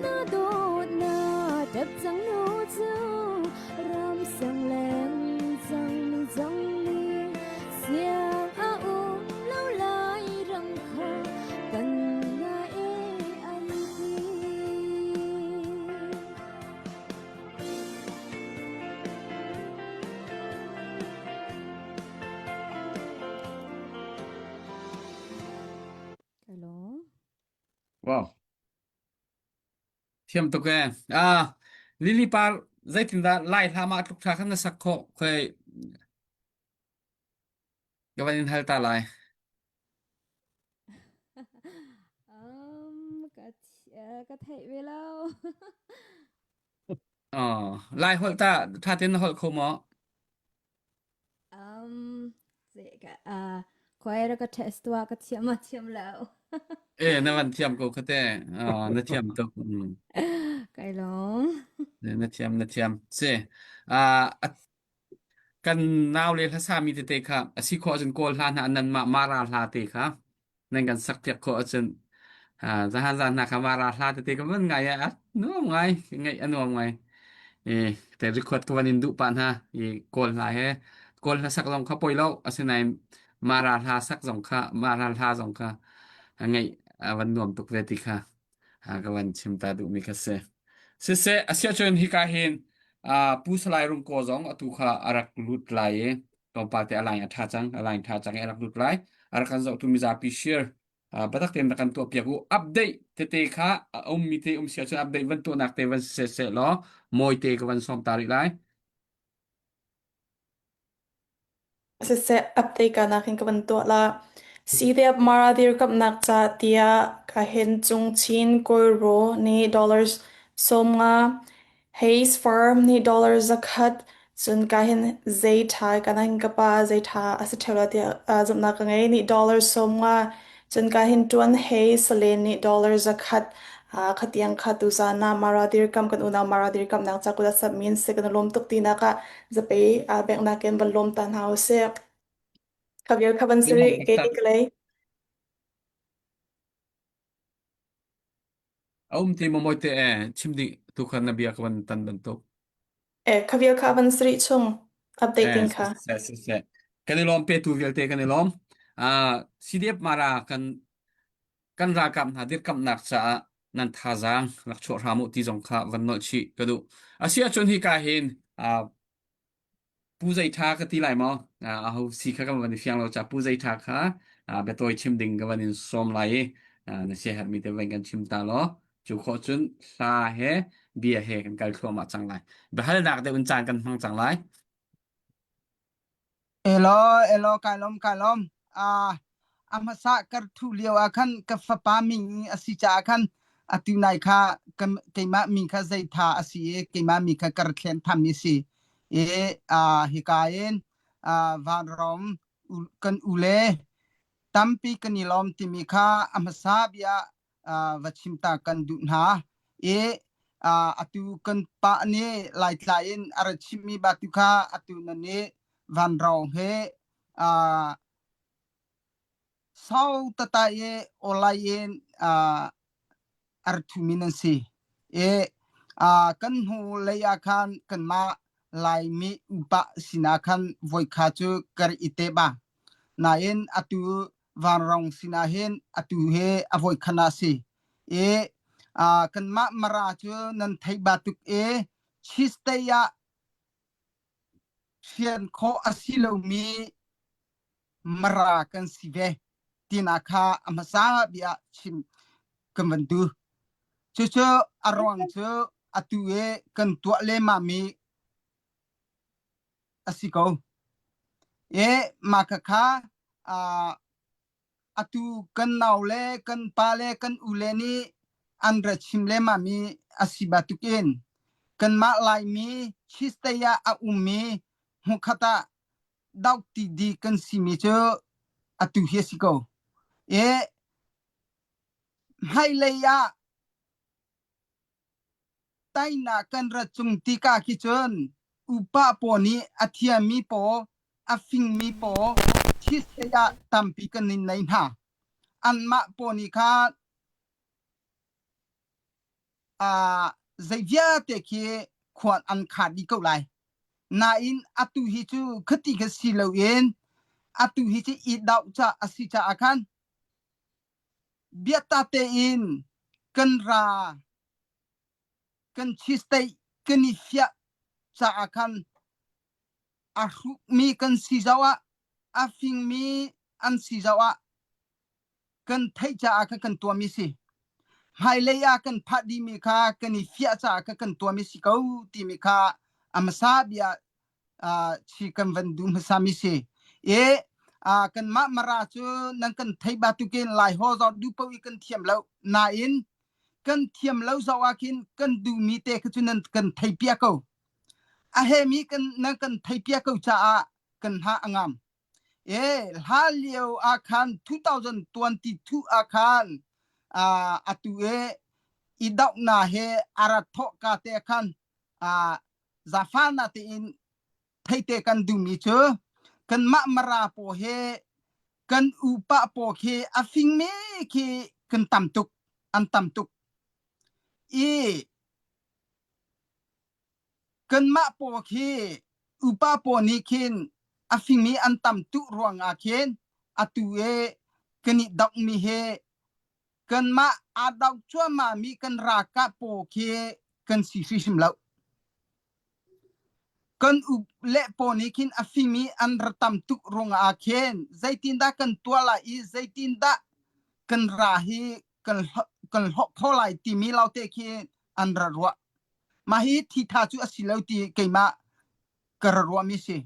Na dawt na ṭap cang nu cu ram sang leng cang mi zong nih siang a um lo lai ram kha kan ngai an ti. Hello. Wow. Thiam tuk e. Ah, Lily par zeitindah lai hla ma tluk tha khan na sak khawh khoi ka van in hal ta lai. Um, ka ka theih ve lo. Oh, lai holh ta tha ten na holh kho maw? Um, ze ka uh, khoi ra ka test tua ka thiam a thiam lo. Eh, na van thiam ko khate. Oh, na thiam tuk. Mm. Kai lom. Na thiam, na thiam. Si. Ah, Kan naule hlasami tete kha a si khawh ahcun Kawl hla hna nanmah Mara hla te kha nan kan sakpiak khawh ahcun zahan zan hna kha Mara hla tete ka van ngai a nuam ngai ngaih a nuam ngai. E te record ka van in duh pah hna i Kawl hla he Kawl hla sak zong kha poi lo asinain Mara hla sak zong kha Mara hla zong kha ngaih a van nuam tuk ve ti kha ka van chim ta duhmi kha si. Siseh, asiahcun hika hin Pu Salai Rung Kaw zong atu kha a rak lut lai i tlawmpal te a line a ṭha cang, a line ṭha cang i a rak lut lai. A rak kan zohtu mizapi share biatak tein rak kan tuahpiak u. Update tete kha a ummi te um si ahcun update van tuahnak te van si seh law mawite ka van sawm ta rih lai. Siseh, update ka nakin ka van tuah la. CDF Mara dirkamnak ca tiah ka hen cung chin Kawlraw nih dollars 50, Hayes Farm nih dollar 100, cun ka hin zei ṭha ka nan ka pa zei ṭha a si ṭheo la tiah zumhnak ka ngei nih dollar 50, cun ka hin ṭuan Hay Salen nih dollar 100 khatiang kha tuzan ah Mara dirkam kan unau Mara dirkamnak ca kut a sap min si kan i lawm tuk tinak ah zapi aa benghnak in van lawm ta hna usih. Khavir kha van siri ke ni kalei. A um ti maw mawite e chim ding tu khan na bia ka van tan bantuk. E khavir kha van siri chung update Eh, ding kha. se se se. Kan i lawm petu vialte kan i lawm. Ah, CDF Mara kan kan ralkap hna dirkamhnak caah nan thazaang rak chuah hram u ti zong kha van nolh chih ka duh. Asi ahcun hika hin ah Pu Zei Tha ka ti lai maw? Aho si kha kan van i fiang lo ca Pu Zei Tha kha biatawi chim ding ka van in sawm lai i na siaherhmi te van kan chim ta law cu khawh cun hla he bia he kan kal thluahmah cang lai. Biahalnak deuh in caan kan hmang cang lai. Elaw, elaw, kai lawm, kai lawm. Ah, a hmasa kar thu lio ah khan ka fapa min a si caah khan atu nai kha keimah min kha zei tha a si i keimah mi kha kar thlen tham mi si i ah hika in ah vanrom kan u le tampi kan i lawm timi kha a hmasa bia va chim ta kan duh hna i atu kan pa nih Laitlai in a ra chimmi ba tu kha atu nan nih vanrawng he. Uh, sau tata i online in uh, ar thumi nan si. E uh, kan hnu lei ah khan kanmah Laimi upa sinah khan voikha cu kar i te ba. Nain atu vanrong sinah hin atu he a voikhan ah si. E uh, kanmah Mara cu nan theih ba tuk e Chin ah Hrian khawh a si lomi Mara kan si ve tinak kha a hmasa bik ah chim kan van duh. Cucu a ruang cu atu i kan tuah lehmahmi a si ko. I mah khakha aa atu kan nau le kan pa le kan u le nih an ra chim lehmahmi a si bantukin kanmah Laimi Chin State ah a ummi hmunkhat ah doh ti kan simi cu atu hi a si ko. I hmailei ah Tainak kan rat cung tikah khi cun upa pawl nih a thiammi pawl, a fingmi pawl thisen ah tampi kan in nei hna. Anmah pawl nih khan uh, zei vialte khi khuan an khar dih ko lai. Nain atu hi cu khati kha si loin atu hi cu i doh ca a si caah khan biata tein kan ra kan Chin State kan i fiah caah khan a hrukmi kan si zoh ah a fingmi an si zoh ah kan theih caah khan kan tuahmi si. Hmailei ah kan phah dihmi kha kan i fiah caah khan kan tuahmi si ko timi kha a hmasa bia chi kan van duh hmasa mi si. E kanmah Mara cu nan kan theih batukin Lai ho zong duh paoh i kan thiam lo. Nain kan thiam lo zoh ah khin kan duhmi te kha cu nan kan thei piak ko. A hemi kan nan kan thei piak ko caah kan hna a ngam. E hla lio ah khan 2022 ah khan atu e i dohna he arat thawh ka te khan zafana tein theite kan duhmi cu kanmah Mara paw he kan upa paw khi a fingmi khi kan tam tuk an tam tuk i kanmah paw khi upa paw nih khin a fingmi an tam tuk ruangah khin atu e kan i dokmi he kanmah aa doh cuahmahmi kan ralkap pawl khi kan si hrimhrim lo. Kan u le pawl nih khin a fimi an ra tam tuk ruangah khin zeitindah kan tuah lai i zeitindah kan ra hi kan kan hlawh kho lai timi laute khi an ra ruah. Mah hi thitha cu a si lo ti keimah ka ra ruahmi si.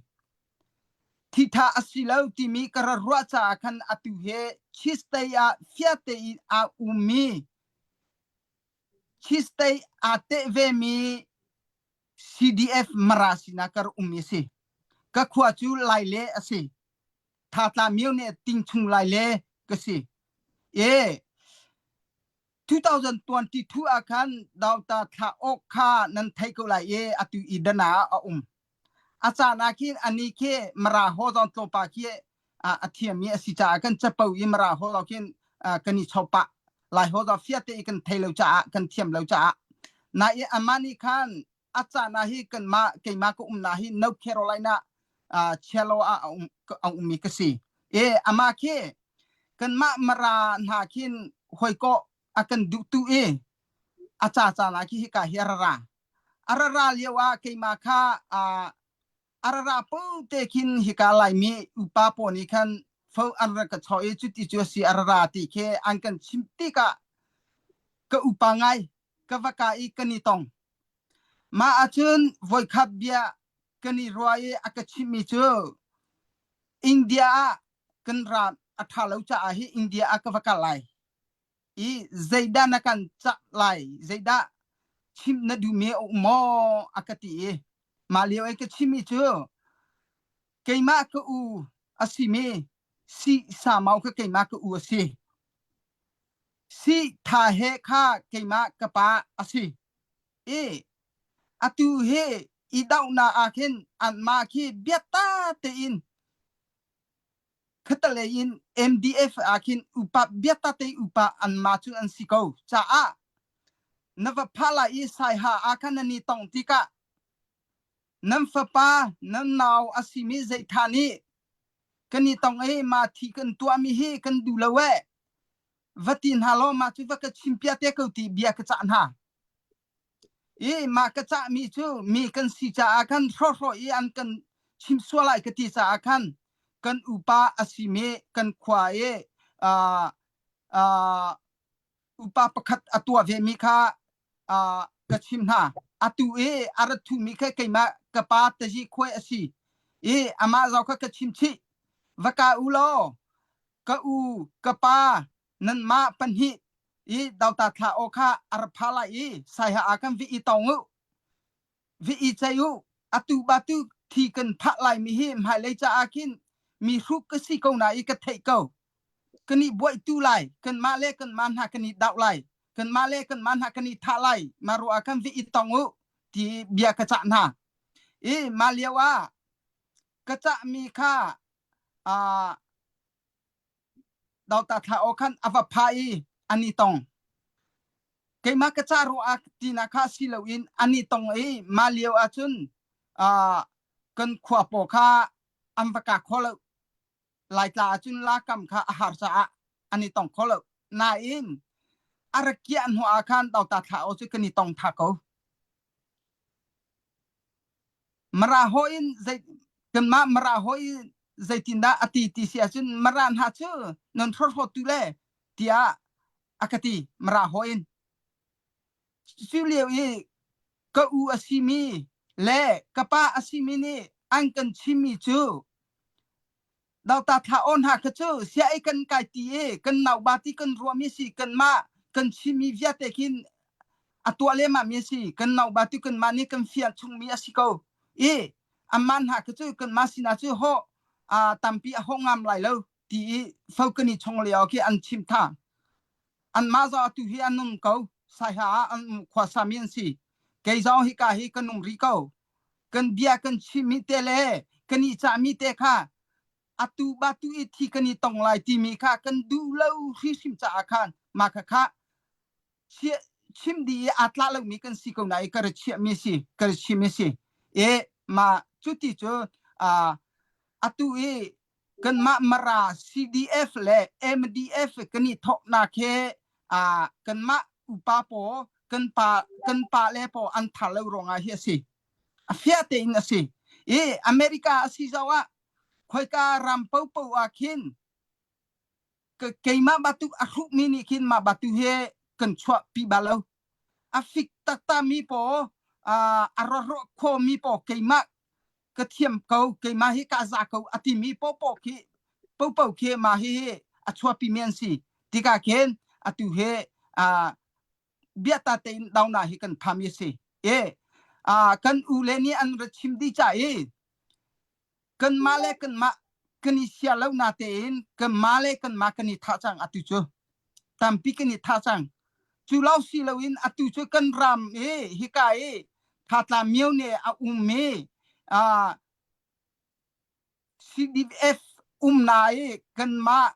Thitha a si lo timi ka ra ruah caah khan atu he Chin State ah fiate in aa ummi Chin State aa teh vemi CDF Mara sinah ka ra ummi a si. Ka khua cu Laile a si. Thatla myo nih tingchung Laile ka si. E 2022 ah khan Dauta thla awk kha nan thei ko lai i atu i dana ah a um. A caan ah khin ani khi Mara ho zong tlawmpa khi a thiammi a si caah kan capo i Mara ho lo khin kan i chopah lai ho zong fiate i kan thei lo caah kan thiam lo caah na i amah nih khan a caan ah hi kanmah keimah ka umnak hi North Carolina Chelo ah a um a ummi ka si. E amah khi kanmah Mara hna khin hoi kawh a kan duh tu i a ca caan ah khi hika hi a ra ra. A ra ra lio ah keimah kha a ra ra po te khin hika Laimi upa pawl nih khan fo an ra ka chawh i cuti cu a si a ra ra ti khi an kan chim tikah ka upa ngai ka va ka i kan i tong. Mah ahcun voikhat bia kan i ruah i a ka chimhmi cu India ah kan ram a ṭha lo caah hi India ah ka va kal lai i zeidah na kan cah lai zeidah chimh na duhmi a um maw a ka ti i mah lio i ka chimmi cu keimah ka u a simi si samau kha keimah ka u a si si tha he kha keimah ka pa a si i atu hi i dohnak ah khin anmah khi biata tein. Khatalei in MDF ah khin upa biatate upa anmah cu an si ko caah na va phah lai i saiha ah khan nan i tong tikah nan fapa nan nau a simi zeitha nih kan i tong i ma thi kan tuahmi hi kan duh lo eh va ti hna law mah cu va ka chim piah te ko ti bia ka cah hna. I mah ka cahmi cu mi kan si caah khan hrawhhrawh i an kan chim sual lai ka ti caah khan kan upa a simi kan khua i uh, uh, upa pakhat a tuah vemi kha uh, ka chim hna. Atu i a rat thumi kha keimah ka pa tazi khuai a si i amah zau kha ka chim chih. Va ka u law ka u ka pa nanmah pahnih i dota thla aw kha a ra pha lai i saiha ah kan vi i tong u vi i cei u atu ba tu thi kan phah lai mi hi hmailei caah khin mi hruk ka si ko na i ka theih ko kan i buai tu lai kan mah le kan mah hna kan i dau lai kan mah le kan mah hna kan i thah lai ma ru ah kan vi i tong u ti bia ka cah hna i ma lio ah ka cah mi kha uh, Dota thla aw khan a va pha i an i tong. Keimah ka ca ruah ah tina kha si loin an i tong i mah lio ahcun uh, kan khua paw kha an va ka kho lo. Laitla ahcun lakam kha a har caah an i tong kho lo. Nain a rak kiah hnu ah khan Dota thla aw cu kan i tong tha ko. Mara hawi in zei kanmah Mara hawi zeitindah a ti ti si ahcun Mara hna cu nan hrawhrawt tu le tiah a ka ti Mara hawi in. Cu lio i ka u a simi le ka pa a simi nih an kan chimmi cu Dota thla aw hna kha cu sia i kan kai ti i kan nauba ti kan ruahmi si kanmah kan chimmi vialte khin a tuah lehmah mi a si kan nauba tu kanmah nih kan fian chungmi a si ko i amah hna kha cu kanmah sinah cu ho tampi a ho ngam lai lo ti i fo kan i chong lio khi an chim tha anmah zong atu hi an um ko saiha ah an um khuasa mi an si kei zong hika hi ka nung rih ko kan bia kan chimmi te le kan i cahmi te kha atu ba tu i thi kan i tong lai timi kha kan duh lo hrimhrim caah khan mah kha kha chim di i aa tla lomi kan si ko na i ka ra chiahmi si ka ra chimmi si e ma cu ti cu atu i kanmah Mara CDF le MDF kan i thawknak he kanmah upa paw kan pa kan pa le paw an thar lo ruangah hi a si. A fiah tein a si. I America a si zau ah khoika ram popo ah khin keimah batuk a hruhmi nih khin mah batu he kan chuah pi ba lo. A fik takta mi paw a rawh kho mi paw keimah ka thiam ko keimah hi ka za ko a timi popo khi popo khi ma hi a chuapi mi an si tikah khin atu he a biata tein dauna hi kan phami si e a kan u le nih an ra chim di cha i kan ma le kan ma kan i sia lo na tein kan ma le kan ma kan i tha cang atu cu tampi kan i tha cang cu lo si loin atu cu kan ram i hika i Thatla myo ne a um i CDF um na i kanmah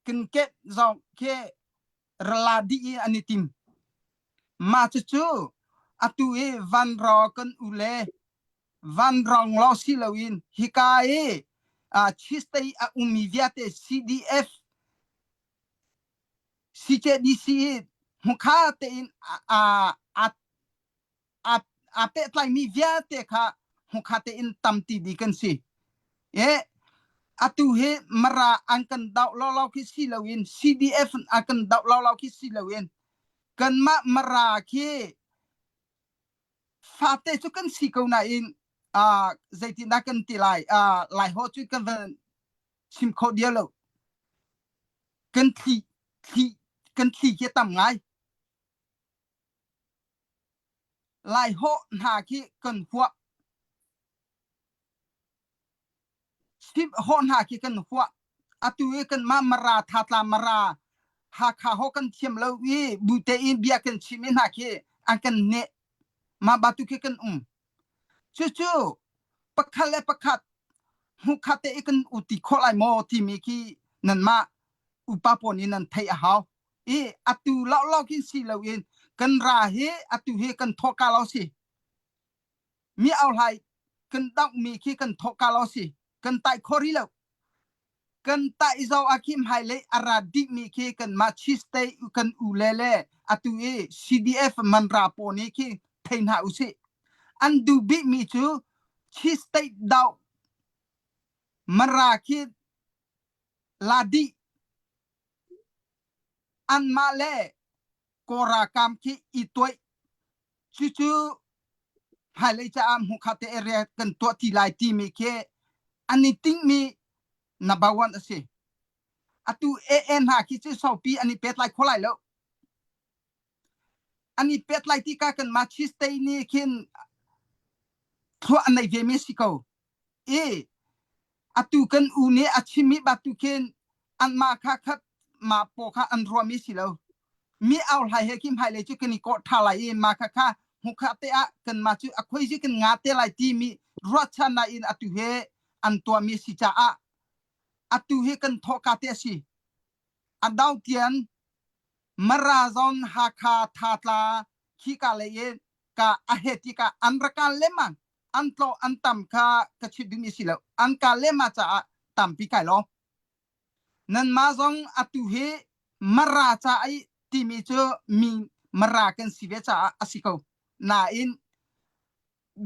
kan ket zong khi rala dih i an i tim. Mah cucu atu i vanro kan u le vanrong lo si loin hika i Chin State a ummi vialte CDF CJDC i hmukha tein aa aa pehtlaimi vialte kha hmukha tein tamti dih kan si. E atu hi Mara an kan doh lawlaw khi si loin CDF an kan doh lawlaw khi si loin kanmah Mara khi fate cu kan si ko nain uh, zeitindah kan ti lai uh, lai ho cu kan van chim kho dia lo kan thli thli kan thli khi tam ngai lai ho hna khi kan huah chim ho hna khi kan huah atu i kan ma mara thatla mara hakha ho kan thiam lo i bute in bia kan chim i hna khi an kan ne ma batu khi kan um cucu pakhat le pakhat. Hmukhat te i kan uti khawh lai maw timi khi nanmah upa pawl nih nan theih a hau. I atu law khin si loin kan ra hi atu hi kan thawhka lo si. Mi auhlai kan dohmi khi kan thawhka lo si. Kan tai kho rih lo. Kan tai zo ah khi hmailei a ra dihmi khi kanmah Chin State kan u le le atu i CDF manra pawl nih khi thei hna usih. An duh bikmi cu Chin State doh Mara khi la dih anmah le Kawl ralkap khi i tuaih cucu hmailei caah hmuhkhat te area kan tuah ti lai timi khi an i tinhmi number one a si. Atu AA hna khi cu saupi an i pet lai kho lai lo. An i pet lai ti ka kan mah Chin State nih khin thluah an nei ve mi si ko. I atu kan u nih a chimmi batu khin anmah kha khat mah paw kha an ruahmi si lo. Mi au hlai he khi hmailei cu kan i kawh ṭha lai i mah kha kha hmukha te ah kanmah cu a khuaizi kan nga te lai timi ruahchannak in atu he an tuahmi si caah atu hi kan thawhka te a si. A dau tian Mara zon Hakha Thatla khika lei in ka a he ti ka an rakal lemang an tlo an tam kha ka chit ding si lo an ka lema caah tampi kai lo nan ma zong atu hi mara ca ai timi cu mi mara kan si ve caah a si ko nain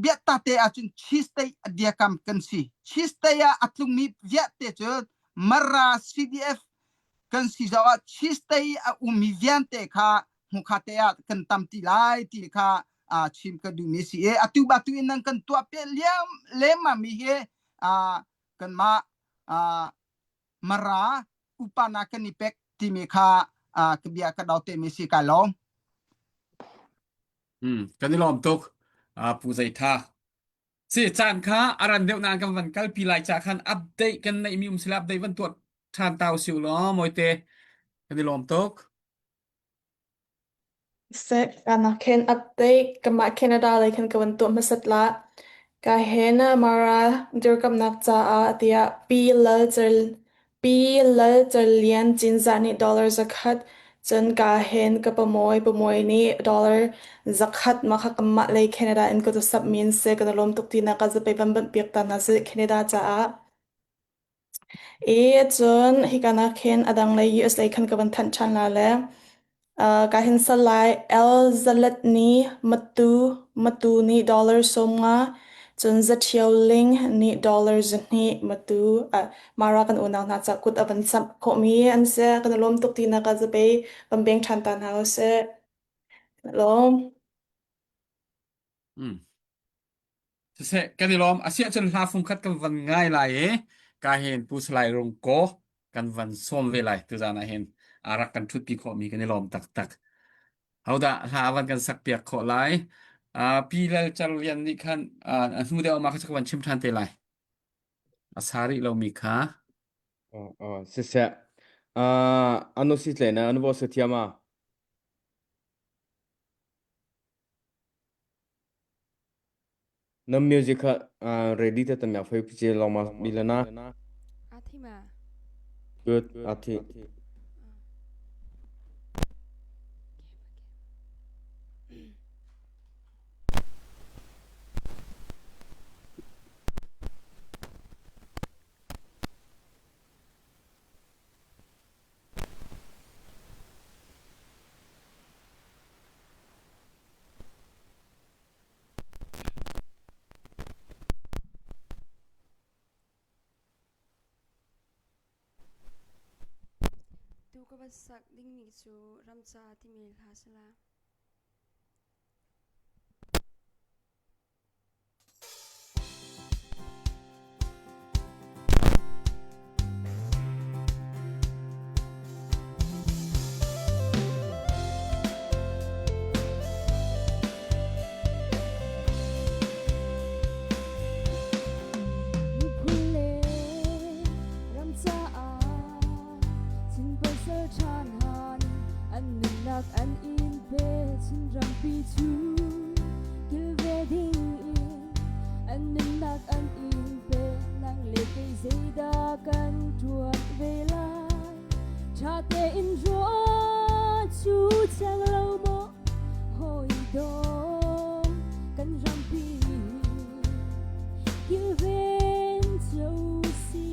biata te ahcun Chin State a diakam kan si. Chin State ah a tlungmi vialte cu Mara CDF kan si zong ah Chin State a ummi vialte kha hmukha te ah kan tam ti lai ti kha chim ka duhmi si i atu batu in nan kan tuah pe liam lemmang mi hi kanmah Mara upana kan i pek timi kha ka bia ka dau te mi si kai lawm. Kan i lawm tuk. Pu Zei Tha. Si caan kha a ran deuh nain kan van kalpi lai ca khan update kan neihmi um sila update van tuah ṭhan ta usih law mawite kan i lawm tuk. Seh kanak khin update kanmah Canada lei khan ka van tuah hmasat la. Ka hen Mara dirkamnak caah tiah Pi Lal Cer Pi Lal Cer Lian Cinzah nih dollar 100, cun ka hen ka pamuai pamuai nih dollar 100 mah kha kanmah lei Canada in ka sap mi an si. Kan i lawm tuk tinak ah zapei van banh piak ta hna sih Canada caah. I cun hika nak hin a dang lei US lei khan ka van thanh ṭhan la le uh, ka hin sal lai El Zalet nih Matu Matu nih dollar 50 cun Zaṭhio Ling nih dollar 200 Matu uh, Mara kan unau hna ca kut a van samh khawhmi an si kan i lawm tuk tinak ah zapei van beng ṭhan ta hna usih. Lawm. Mm. Siseh, kan i lawm. Asiah cun hla fungkhat kan van ngai lai i ka hin Pu Salai Rung Kaw kan van sawm ve lai tuzaan ah hin a rak kan ṭhutpi khawhmi kan i lawm taktak. Hodah hla van kan sak piak khawh lai? Uh, Pi Lal Car Lian nih khan uh, a hnu deuh ma kha ka van chim ṭhan te lai. A sa rih lomi kha. Oh, oh, siseh. Uh, anu si tle na anu bo se thiam a. Na music kha uh, ready te tam ya phoi piche long ma bilana. Athima. Good athi. Tu ka va sak dingmi cu ramca timi hla si la. Miphun le ram caah Chin pasal ṭha hna nih an nunnak an in pek. Ṭha tein ruah cu cang lo maw hawi dawh kan rampi kilven cio si.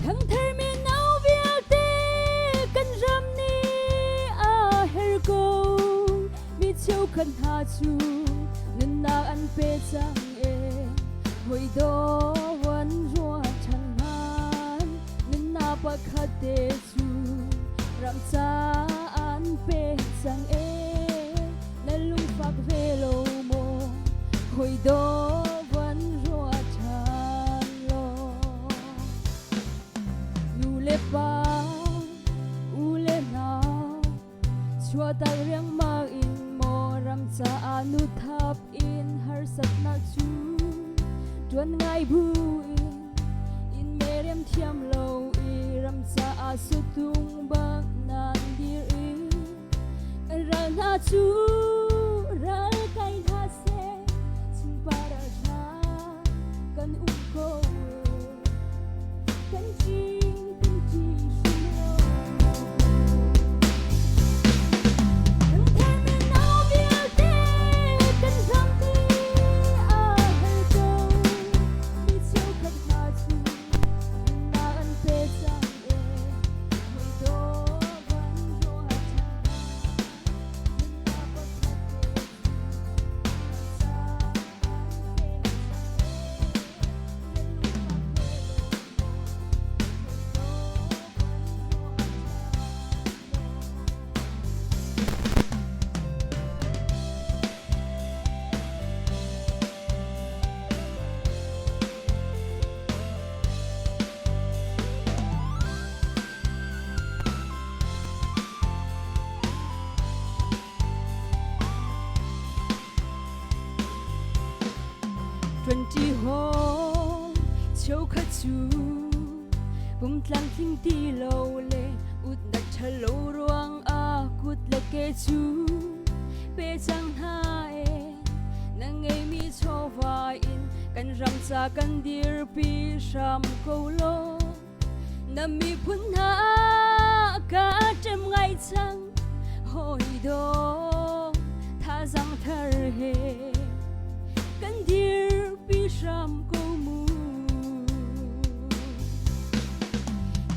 Thangthar mino vialte kan ram nih a her ko. Mi cheukhat hna cu nunnak an pe cang e. Hawi daw an ruat ṭhan hman. Nunnak pakhat te cu ram ca an pe cang e. Na lungfak ve lo maw? Hawi daw van ruat ṭhan law. Nu le pa, u le nau, chuahtak riangmang in maw ram caah nu thap in harsatnak cu ṭuan ngai bu in in merem thiam lo i ram caah sutung bang nan dir i Ral hna cu ral kai hna seh, chungpa ral hna kan um ko. Kan cing kan ci hrim lo. Kan thermi nau vialte kan ram ni a hel ko. Mi cheukhat hna cu nunnak an pe cang e. Ṭuanṭi haw cheukhat cu pumtlang tling ti lo le utnak ṭhalo ruangah kut le ke cu pe cang hna e na ngeimi chawva in kan ram ca kan dirpi hram ko law Na miphun hna ka ṭem ngai cang hawi daw thazang thar he kan dirpi hram ko mu.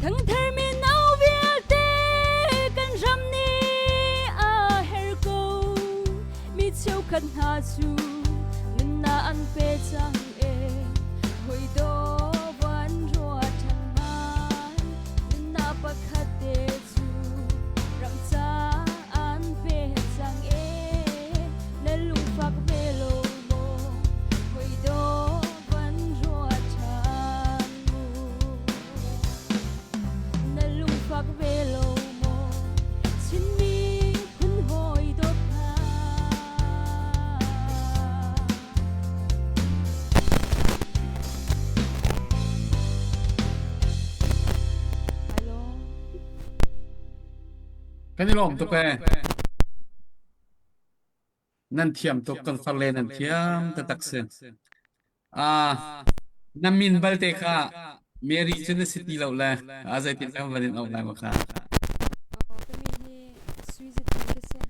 Thangthar mino vialte kan ram nih a her ko mi cheukhat hna cu nunnak an pe cang e hawi daw van ruat ṭhan hmanh nunnak pakhat te cu ram ca an pe cang e na lungfak ve lo maw hawi daw van ruat ṭhan mu na lungfak ve lo maw Chinmi phun hawi dawt hna Kan i lawm tuk ee. Nan thiam tuk kan farle nan thiam taktak si. Ah, na min balte kha Mary cu na si ti lo le a zeitin kan van in auh lai ma kha. Oh, ka min hi Sui Zitling ka si.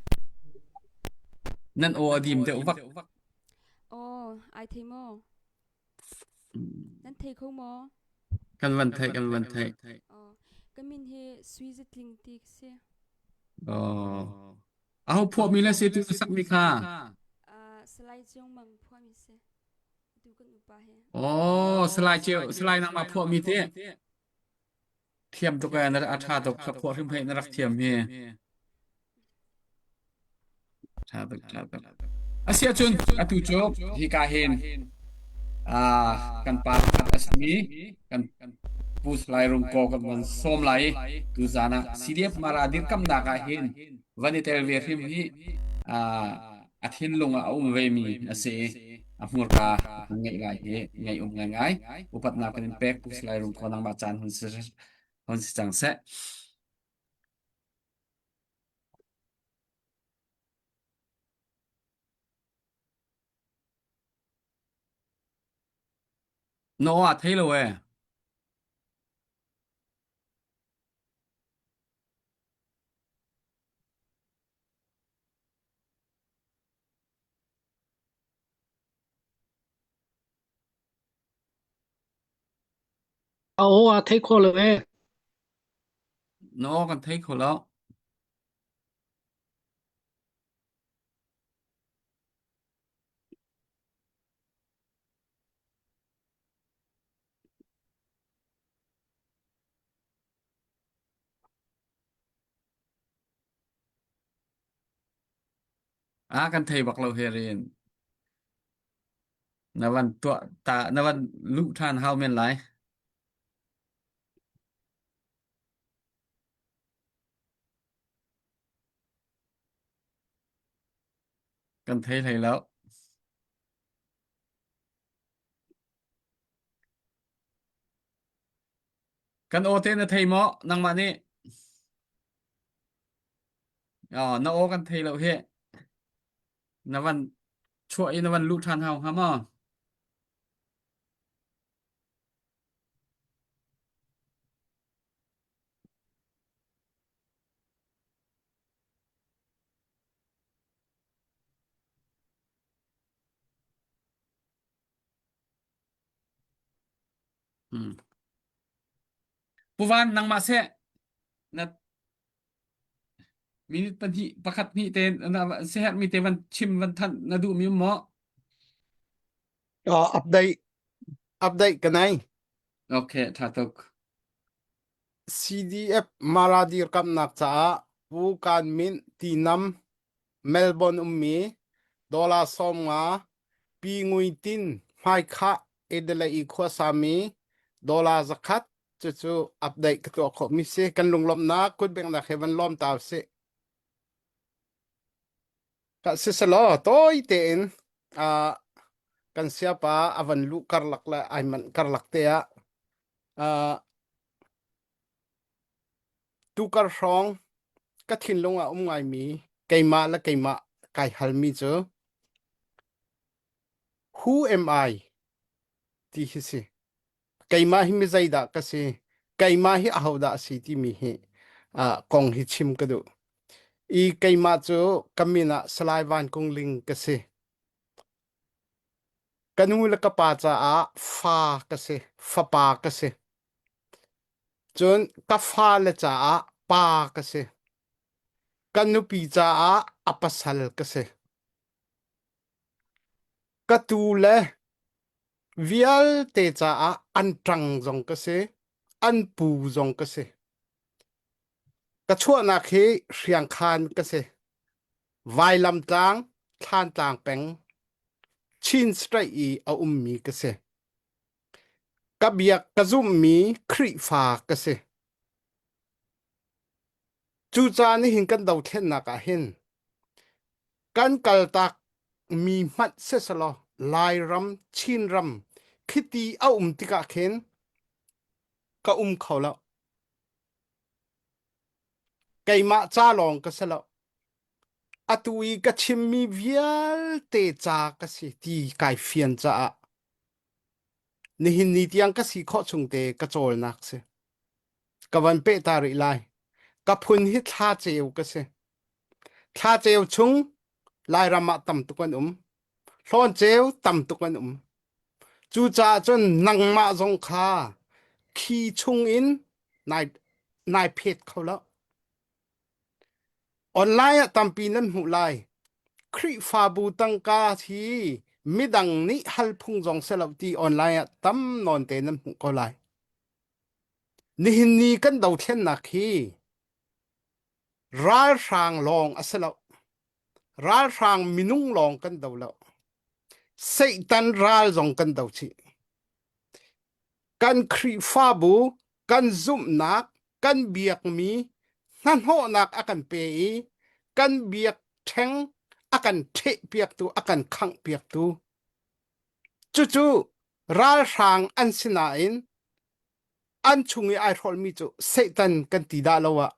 Nan aw a dim deuh vak. Aw, ai thei maw? Nan thei kho maw? Kan van theih, kan van theih. Aw, ka min hi Sui Zatling ti ka si. Oh. Aho phuahmi le si tu sakmi kha? Uh, Salai Ciong Mang phuahmi si. Tu kan upa he. Oh, Salai Cio, Salai nangmah phuahmi ti. Thiam tuk ee, na a ṭha tuk, ka phuah hrim hei na rak thiam hi. Ṭha tuk, ṭha tuk. Asiahcun atu cu hika hin ah kan pa pakhat a simi kan Pu Salai Rung Kaw kan van sawm lai i tuzaan ah CDF Mara dirkamnak ah hin van i tel ve hrim hi ah a thinlung ah a um vemi a si i a hmurka kan ngeih lai hi ngaih um ngaingai. Upatnak kan in pek Pu Salai Rung Kaw nangmah caan hun si hun si cang seh. Na aw aa thei lo ee. A aw a thei kho lo e. Na aw kan thei kho lo. A kan thei bak lo he rin. Na van tuah ta na van luh ṭhan hau men lai. Kan thei hlei lo. Kan aw te na thei maw nangmah nih? Oh, na aw kan thei lo hi. Na van chuah i na van luh ṭhan hau hnga maw? Hmm. Pu Van nangmah seh na minute pahnih pakhat hnih te na siherhmi te van chim van thanh na duhmi um maw? Uh, update update ka nei. Okay, tha tuk. CDF Mara dirkamnak caah Pu Kan Min Tinam Melbourne ummi dollar 50 Pi Ngui Tin Hmaikhah Adelaide i khuasami dollar 100 cucu update ka tuah khawhmi si kan lunglawmhnak kutbengnak he van lawm ta usih. Ka siselaw tawi tein uh, kan siapa a van luh karlak le ai manh karlak te ah uh, tukar hrawng ka thinlung ah um ngaimi keimah le keimah kai halmi cu who am I ti hi si keimah hi mi zeidah ka si keimah hi ahodah a si timi hi uh, kong hi chim ka duh i keimah cu ka min ah Salai Van Kung Ling ka si ka nu le ka pa caah fa ka si fapa ka si cun ka fale caah pa ka si ka nupi caah a pasal ka si ka tu le vialte caah an ṭang zong ka si, an pu zong ka si. Ka chuahnak hi Hriangkhan ka si. Vailamtlang, Thlantlang peng, Chin State i a ummi ka si. Ka biak ka zumhmi Khrihfa ka si. Cucaah nihin kan dothlennak ah hin kan kaltak mi hmanh siselaw Lairam, Chinram khiti a um tikah khin ka um kho lo. Keimah ca lawng ka si lo. Atu i ka chimmi vialte ca ka si ti kai fian caah nihin ni tiang ka si khawh chung te ka cawlnak si. Ka van peh ta rih lai. Ka phun hi thla ceu ka si. Thla ceu chung Lairam ah tam tuk an um. Hlawn ceu tam tuk an um. Cucaah cun nangmah zong kha khi chung in nai, nai phet kho lo. Online ah tampi nan hmuh lai. Khrihfabu tangka hi midang nih hal phung zong si lo ti online ah tam nawn te nan hmuh ko lai. Nihin ni kan dothlennak hi ralhrang lawng a si lo. Ralhrang minung lawng kan do lo. Satan ral zong kan do chih. Kan Khrihfabu, kan zumhnak, kan biakmi hnahnawhnak a kan pe i kan biak ṭheng a kan ṭhehpiaktu, a kan khanghpiaktu. Cucu ralhrang an si nain an chung i ai hrawlmi cu Satan kan ti dah lo ah.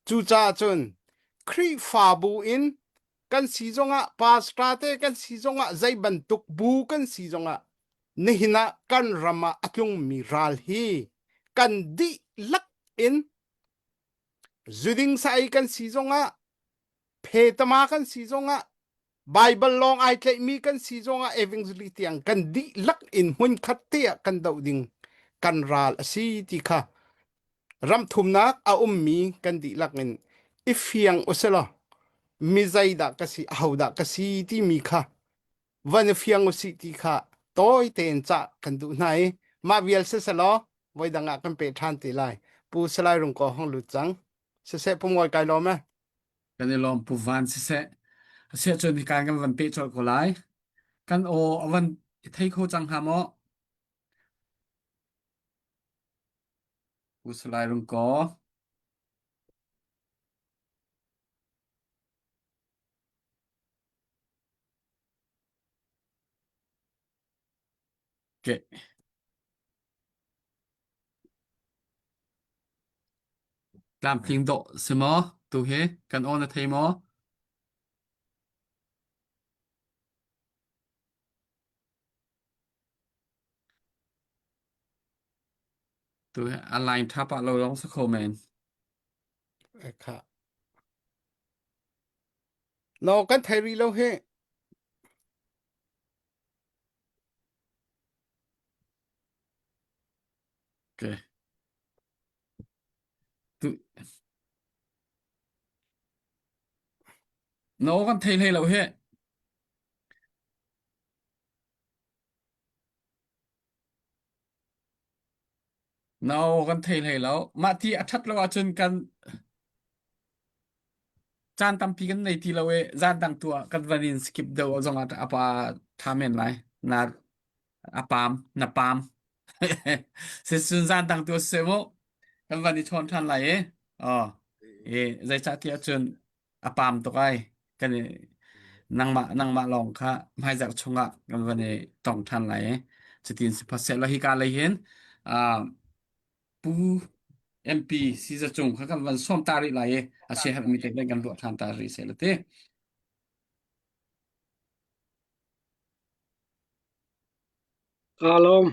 Cucaah cun Khrihfabu in kan si zongah pastor te kan si zongah zei bantuk bu kan si zongah nihin ah kan ram ah a tlungmi ral hi kan dihlak in zuding sa ei kan si zongah phetama kan si zongah Bible lawng ai tlaihmi kan si zongah evangelist tiang kan dihlak in hmunkhat te ah kan doh ding. kan ral a si ti kha ram thumnak a ummi kan dihlak in i fiang uselaw mi zeidah ka si ahodah ka si timi kha van i fiang usih ti kha tawi tein cah kan duh hna i mah vial siselaw voidang ah kan pe ṭhan te lai. Pu Salai Rung Kaw hong lut cang. Siseh Pu Ngawi kai lawm e. Kan i lawm Pu Van siseh. Asiah cun hikan kan van peh colh ko lai. Kan aw a van i thei kho cang hnga maw? Pu Salai Rung Kaw. Okay. Tlamtling dawh si maw? Tu hi kan aw na thei maw? Tu hi a line ṭha pah lo lawng si kho men. Kha. No kan thei rih lo hi. Okay. Tu No kan thei hlei lo hi. No kan thei hlei lo. Mah ti a ṭhat lo ahcun kan caan tampi kan nei ti lo i zan dang tu ah kan van in skip deuh zong ah a pa ṭha men lai. Na a paam na paam. Sisun zan dang tu seh mu. Kan van i chawn ṭhan lai i. Oh. I zeicah ti ahcun a paam tuk ai. Kan i nangmah nangmah lawng kha hmaizarh chungah kan van i tong ṭhan lai i. Cutin si phot sehlaw hika lei hin uh, Pu MP Siza Cung kha kan van sawm ta rih lai i a siaherhmi te kan ruah ṭhan ta rih seh la ti. Kaa lawm.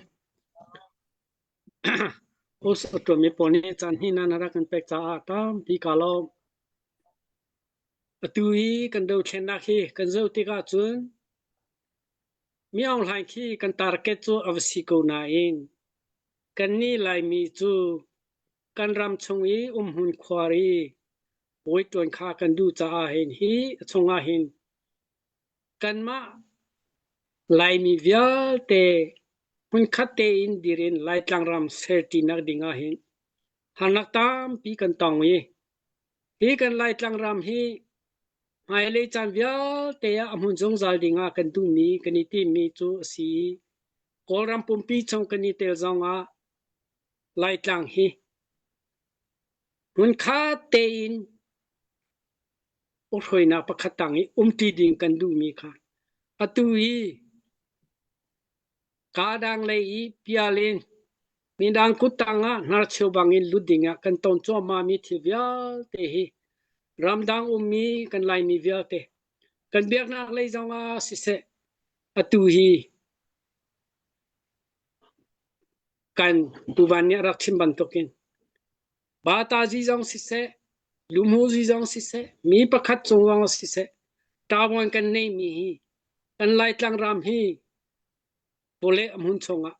Us a ṭuanmi pawl nih caan hnih na rak kan pek caah tampi kaa lawm. Atu i kan dothlennak hi kan zoh tikah cun Mi Aung Hlaing khi kan target cu a va si ko nain kannih Laimi cu kan ram chung i umhmun khuar i bawi ṭuan kha kan duh caah hin hi a chungah hin kanmah Laimi vialte hmunkhat tein dir in Laitlang ram serṭinak ding ah hin harnak tampi kan tong i hi kan Laitlang ram hi hmailei caan vialte ah a hmun zungzal ding ah kan duhmi kan i timmi cu a si i Kawlram pumpi chung kan i tel zong ah Laitlang hi hmunkhat tein ukhruainak pakhat tang i umṭi ding kan duhmi kha atu i Kadang lei i pial in midang kuttang ah hnarcheu bangin lut dingah kan ton cuahmahmi thil vialte hi ramdang ummi kan Laimi vialte kan biaknak lei zongah siseh atu hi kan tuvan nih a rak chim bantukin Batazi zong siseh Lumhuzi zong siseh mi pakhat cung zong siseh ṭavuan kan neihmi hi kan Laitlang ram hi vawlei a hmun chungah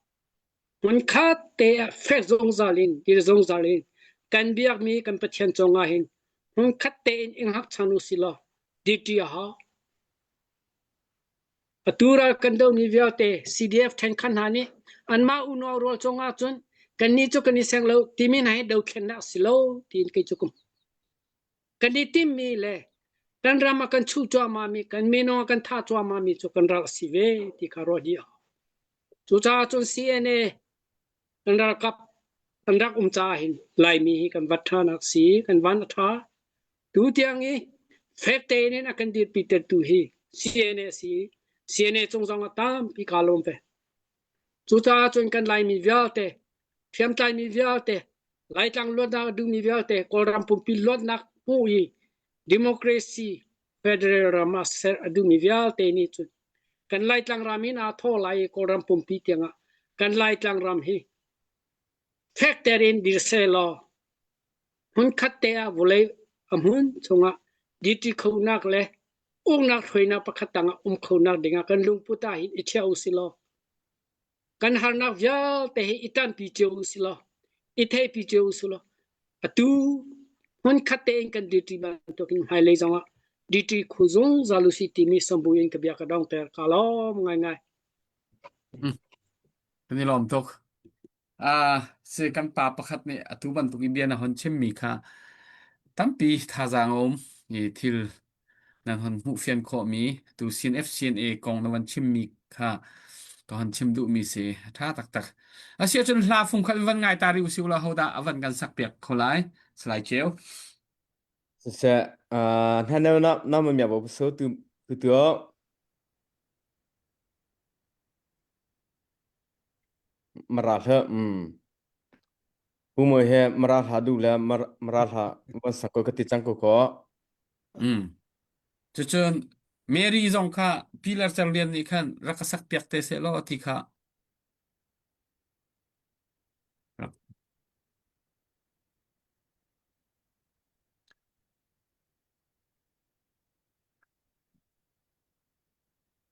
hmunkhat te ah fek zungzal in dir zungzal in kan biakmi kan Pathian cungah hin hmunkhat tein i ngakchan u sih law dirṭi a hau. Atu ral kan domi vialte CDF ṭhenkhat hna nih anmah unau rual cungah cun kannih cu kan i seng lo timi hna hi dothlennak a si lo tiin kei cu ka hmuh. Kan i timmi le kan ram ah kan chuh cuahmahmi, kan minung ah kan thah cuahmahmi cu kan ral a si ve ti kha ruah dih a hau. Cucaah cun CNA kan ralkap kan rak um caah hin Laimi hi kan vat ṭhanak si, kan van a ṭha. Tu tiang i fek tein in a kan dirpi tertu hi CNA a si i CNA cung zong ah tampi kaa lawm ve. Cucaah cun kan Laimi vialte, hriamtlaimi vialte, Laitlang luatnak a duhmi vialte, Kawlram pumpi luatnak hmuh i democracy federal ram ah ser a duhmi vialte nih cun kan Laitlang ram in aa thaw lai i Kawlram pumpi tiangah kan Laitlang ram hi fekter in dir sehlaw hmunkhat te ah vawlei a hmun chungah dirṭi khonak le uknak hruainak pakhat tangah um khonak dingah kan lungput ah hin i chiah u si law. Kan harnak vialte hi i ṭanpi cio u si law, i theihpi cio u si law, atu hmunkhat tein kan dirṭi bantukin hmailei zongah dirṭi khu zungzal u sih timi sambu in ka bia ka dongter. Kaa lawm ngaingai. Kan i lawm tuk. Ah, si kan pa pakhat nih atu bantuk i bia na hon chimmi kha tampi thazaang a um i thil nan hon hmuhfian khawhmi tu CNFCNA kong na van chimmi kha ka hon chim duhmi si. A ṭha taktak. Asi ahcun hla fung khat in van ngai ta rih usih ulaw hodah a van kan sak piak kho lai? Salai Ceu. Siseh, uh, hna na na na ma mia bo so tu tu tu mara hla um pu moi he mara hla du le mara hla van sak ko ka ti cang ko ko Mm. Cucun Mary zong kha Pilar Cerlian nih khan rak ka sak piak te seh law ti kha rak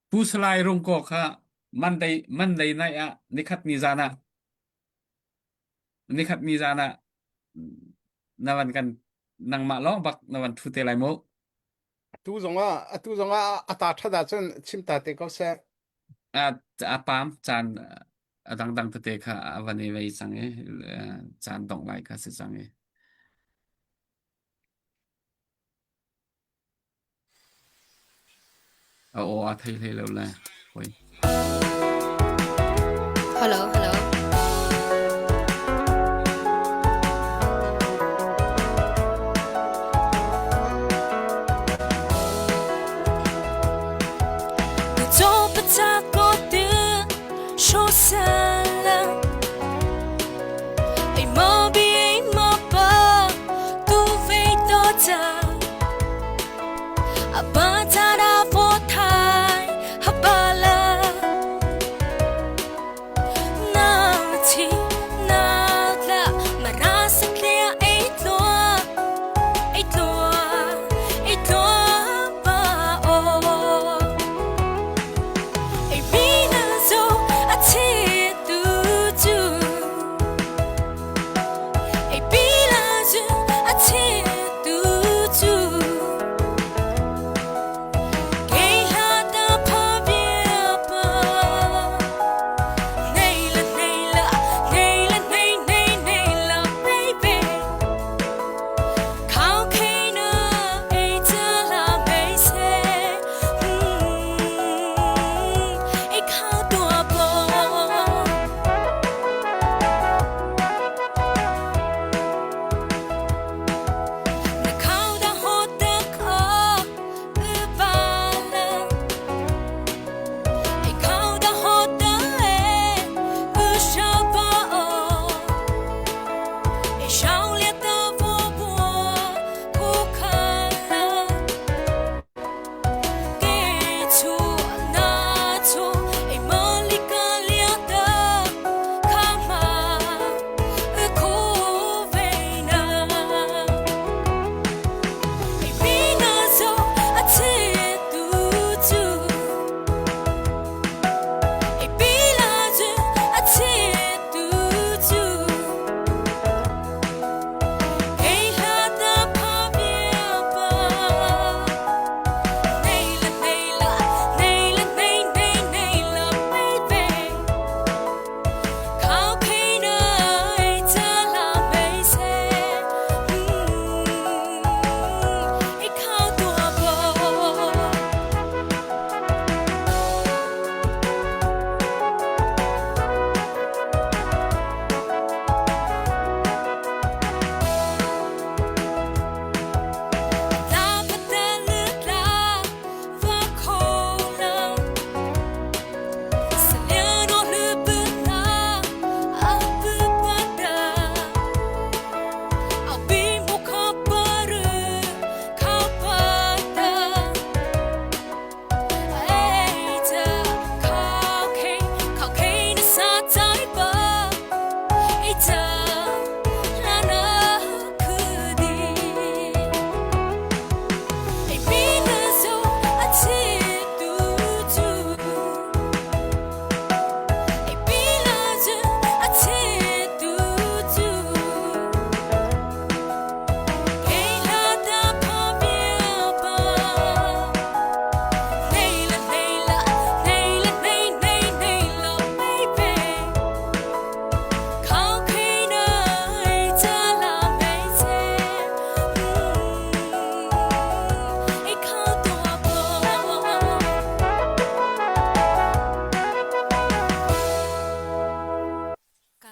Pu Salai Rungkaw kha Monday Monday night ah nikhat ni zan ah nikhat ni zan ah na van kan nangmah lawng bak na van thu te lai mu. Atu zong ah atu zong ah a ta ṭhat ahcun chim ta te ko seh. A a pam caan a dangdang tete kha a van i vei cang i caan dongh lai kha si cang i. A aw aa thei hlei lo le poi. Hello, hello.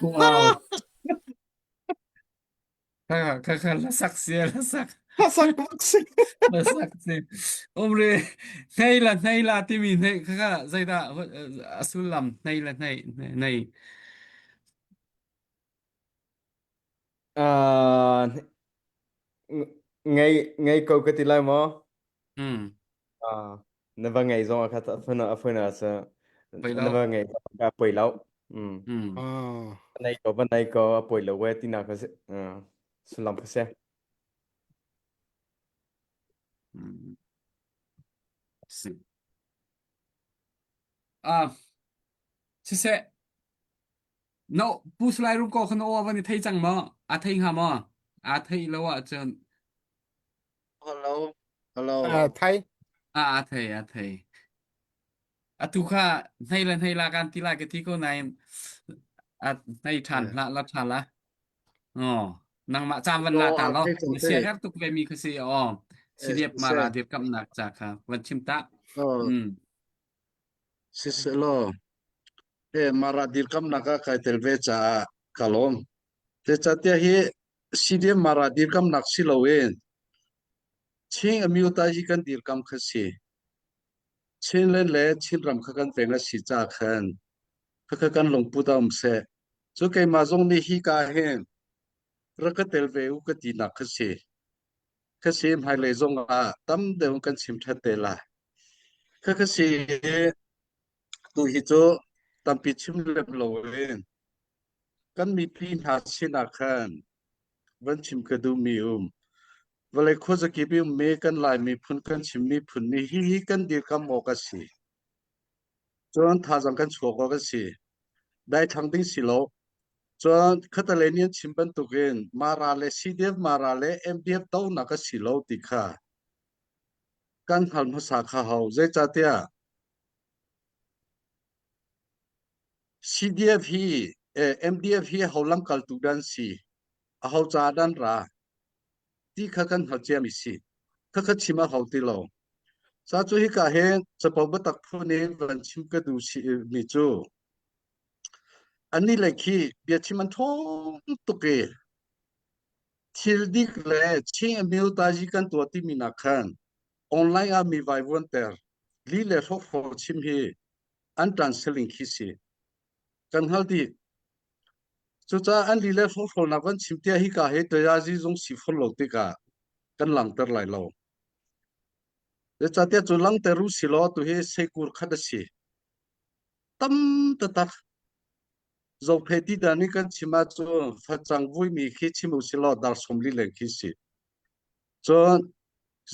Wow. Kha kha kha la sak si la sak. La sak bak si. La sak si. Umre hnei la hnei la timi hnei kha kha zeidah a sullam hnei la hnei hnei. Ah, ngei ngei ko ka ti lai maw? Mm. Ah, na va ngei zong a kha a phun a phun a sa Poi na lo. va ngei ka poi lo. Mm. Mm. Ah. Nei ko va nei ko a poi lo we ti na ka se. Ah, sullam ka se. Mm. Si. Ah, siseh No, Pu Salai Rung ko khan aw van i thei cang maw? A thei hnga maw? A thei lo ahcun Hello. Hello. Uh, thai. a a thei a thei. Atu kha hnei le hnei la kan ti lai ka ti ko nain a hnei ṭhan hlah la ṭha la. Oh, nangmah caan van la Aw, ta a lo. thei cang Na te. sia her tuk ve mi kha si aw. Eh, Sidiap mara siseh. dirkamnak ca kha van chim ta. Oh, Mm. siseh law. E mara dirkamnak ah kai tel ve caah ka lawm. Zeicahtiah hi CDM mara dirkamnak si loin Chin Amyota hi kan dirkam kha si. Chinland le Chinram kha kan veng a si caah khan khakha kan lungput a um seh. Cu keimah zong nih hi ka hin rak ka tel ve u ka tinak kha si. Kha si hmailei zong ah tam deuh kan chim ṭhan te lai. Khakha si Tu hi cu tampi chim lem loin kan mipi hna sinah khan van chim ka duhmi um. Vawlei khuazakip i ummi kan Lai miphun kan Chin miphun nih hihi kan dirkam awk a si. Cun thazaang kan chuak awk a si. Daithlang ding si lo. Cun khatalei nih an chim bantukin Mara le CDF Mara le MDF tonak a si lo ti kha kan hngal hmasa kha hau. Zeicahtiah CDF hi MDF hi ho lamkaltu dan si aho ca dan ra ti kha kan hngal ciami si khakha chim a hau ti lo sa cu hika he capo biatak phun in van chim ka duh si mi cu ani le khi biachim an ṭhawng tuk i thil dik le Chin Amyothazi kan tuah timi nak khan online ah mi vaivuanter li le hrawkhrol chim hi an ṭan siling khi si kan hngal dih cucaah an li le hrawkhrolnak van chim tiah hika hi tayazi zung si fawn lo tikah kan langter lai lo zeicahtiah cu langter u si law tu hi seikur khat a si tam taktak zophe ti dan in kan chim ahcun facang vuimi khi chim u si law dar 40 leng khi si Cun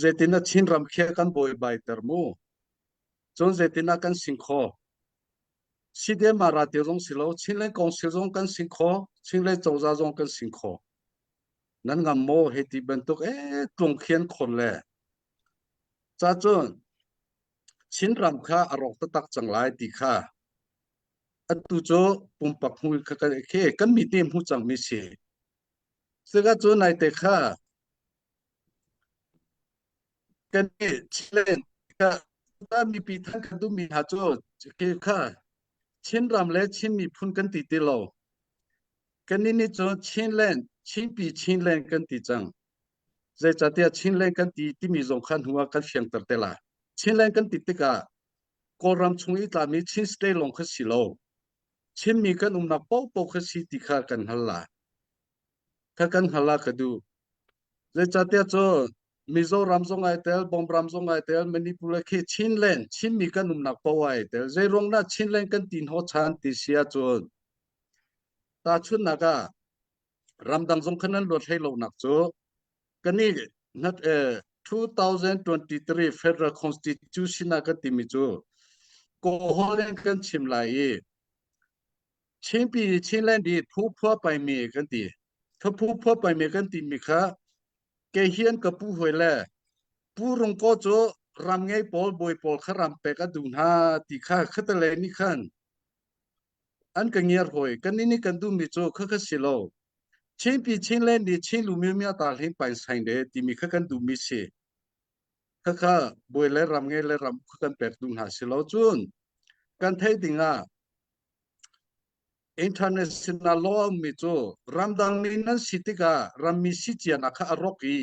zeitin ah Chinram khi a kan buaibaiter mu? Cun zeitin ah kan sing kho? CDMR ti zong si lo, Chinland Council zong kan sing kho, Chinland cozah zong kan sing kho. Nan ngam maw hei ti bantuk ee tlung khian khon le. Ca cun Chinram kha a rawk taktak cang lai ti kha atu cu pumpak hmu kha kan mi te hmu cang mi si. Sika cu naite kha kan i Chinland kha mipi than kan duhmi hna cu kha Chinram le Chin miphun kan ti ti lo. Kannih nih cun Chinland, Chinpi Chinland kan ti cang. Zeicahtiah Chinland kan ti timi zong kha hnu ah kan fiangter te lai. Chinland kan ti tikah Kawlram chung i tlami Chin state lawng kha si lo. Chinmi kan umnak paohpaoh kha si ti kha kan hngal lai. Kha kan hngal ah ka duh. Zeicahtiah cun Mizoram zong ai tel, Bawmram zong ai tel, Manipur le khi Chinland, Chinmi kan umnak paoh ai tel. Zeiruang dah Chinland kan ti hnawh chan ti si ahcun tahchunhnak ah ramdang zong khan an luat hlei lonak cu kanih 2023 Federal Constitution ah kan timi cu Kawlhawl in kan chim lai i Chinpi Chinland i phu phua paimi kan ti. Kha phu phua paimi kan timi kha kei hian ka pu hoi le pu rung ko cu ram ngei pawl bawi pawl kha ram pek a duh hna ti kha khatale nih khan an ka ngiar hoi kan nih kan duhmi cu kha kha si lo Chinpi Chinland nih Chin lu myo mya ta hling pain saing de timi kha kan duhmi si kha kha bawi le ram ngei le ram kha kan pek duh hna si lo cun kan theih ding ah. International law a ummi cu ramdang mi nan si tikah rammi si cianak kha a rawk i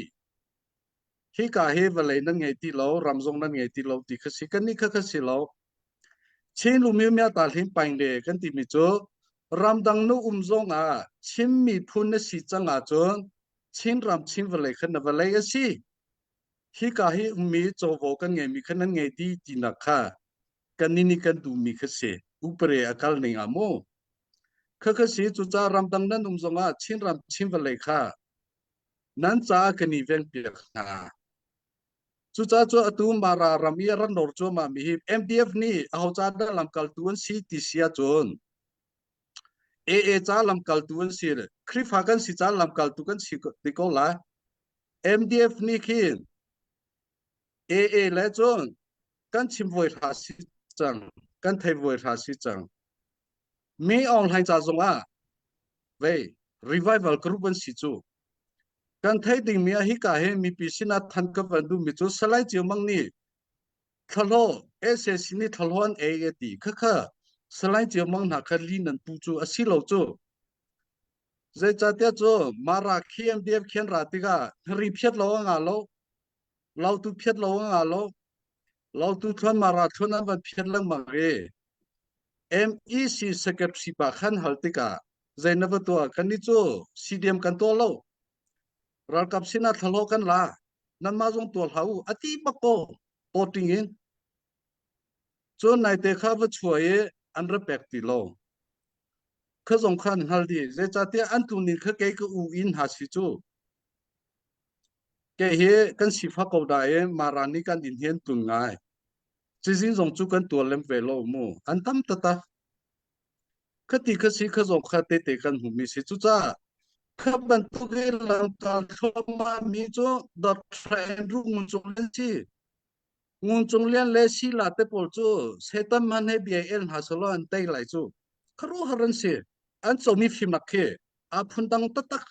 hika hi vawlei nan ngei ti lo, ram zong nan ngei ti lo ti kha si. Kannih kha kha si lo. Chin lumi mya ta hlim paing le kan timi cu ramdang nu um zong ah Chin miphun na si cang ahcun Chin ram Chin vawlei kha na vawlei a si. Hika hi ummi covo kan ngeimi kha nan ngei ti tinak kha kannih nih kan duhmi kha si. Upare a kal ning ah mu. Kha kha si cucaah ramdang nan um zong ah Chin ram Chin vawlei kha nan caah kan i veng piak hna. Cucaah cu atu Mara ram i a rak nawr cuahmah mi hi MDF nih aho ca dah lamkaltu an si ti si ahcun AA ca lamkaltu an si Khrihfa kan si ca lamkaltu kan si ti ko lai. MDF nih khin AA le cun kan chim voi hra si cang kan thei voi hra si cang. Mi Aung Hlaing ca zong ah vei revival group an si cu Kan theih dingmi ah hika hi mipi sinah than ka van duhmi cu Salai Cio Mang nih thlahlawh SAC nih thlahlawh an ei a ti. Khakha Salai Cio Mang hna kha li nan pu cu a si lo cu. Zeicahtiah cu Mara KMDF khian ra tikah hnari phiat lo a ngah lo, lautu phiat lo a ngah lo, lautu thluan Mara thluan an van phiat lengmang i MEC secretary pa khan hal tikah zei na va tuah kannih cu CDM kan tuah lo ralkap sinah thlahlawh kan la nanmah zong tuah hlah u a ti bak ko voting in cun naite kha va chuah i an ra pek ti lo kha zong kha an hngal dih zeicahtiah an tunin kha kei ka u in hna si cu kei hi kan sifak ko da i mara nih kan inn hi an tlun ngai cizin zong cu kan tuar lem ve lo mu an tam tata Khati kha si kha zong kha tete kan hmuhmi si. Cucaah kha bantuk i lamkal thluahmah mi cu Dr. Andrew Ngun Cung Lian si. Ngun Cung Lian le Sila te pawl cu Satan man he bia el hna selaw an tei lai cu. Khuaruahhar an si. An comi fimnak khi aa phundang taktak.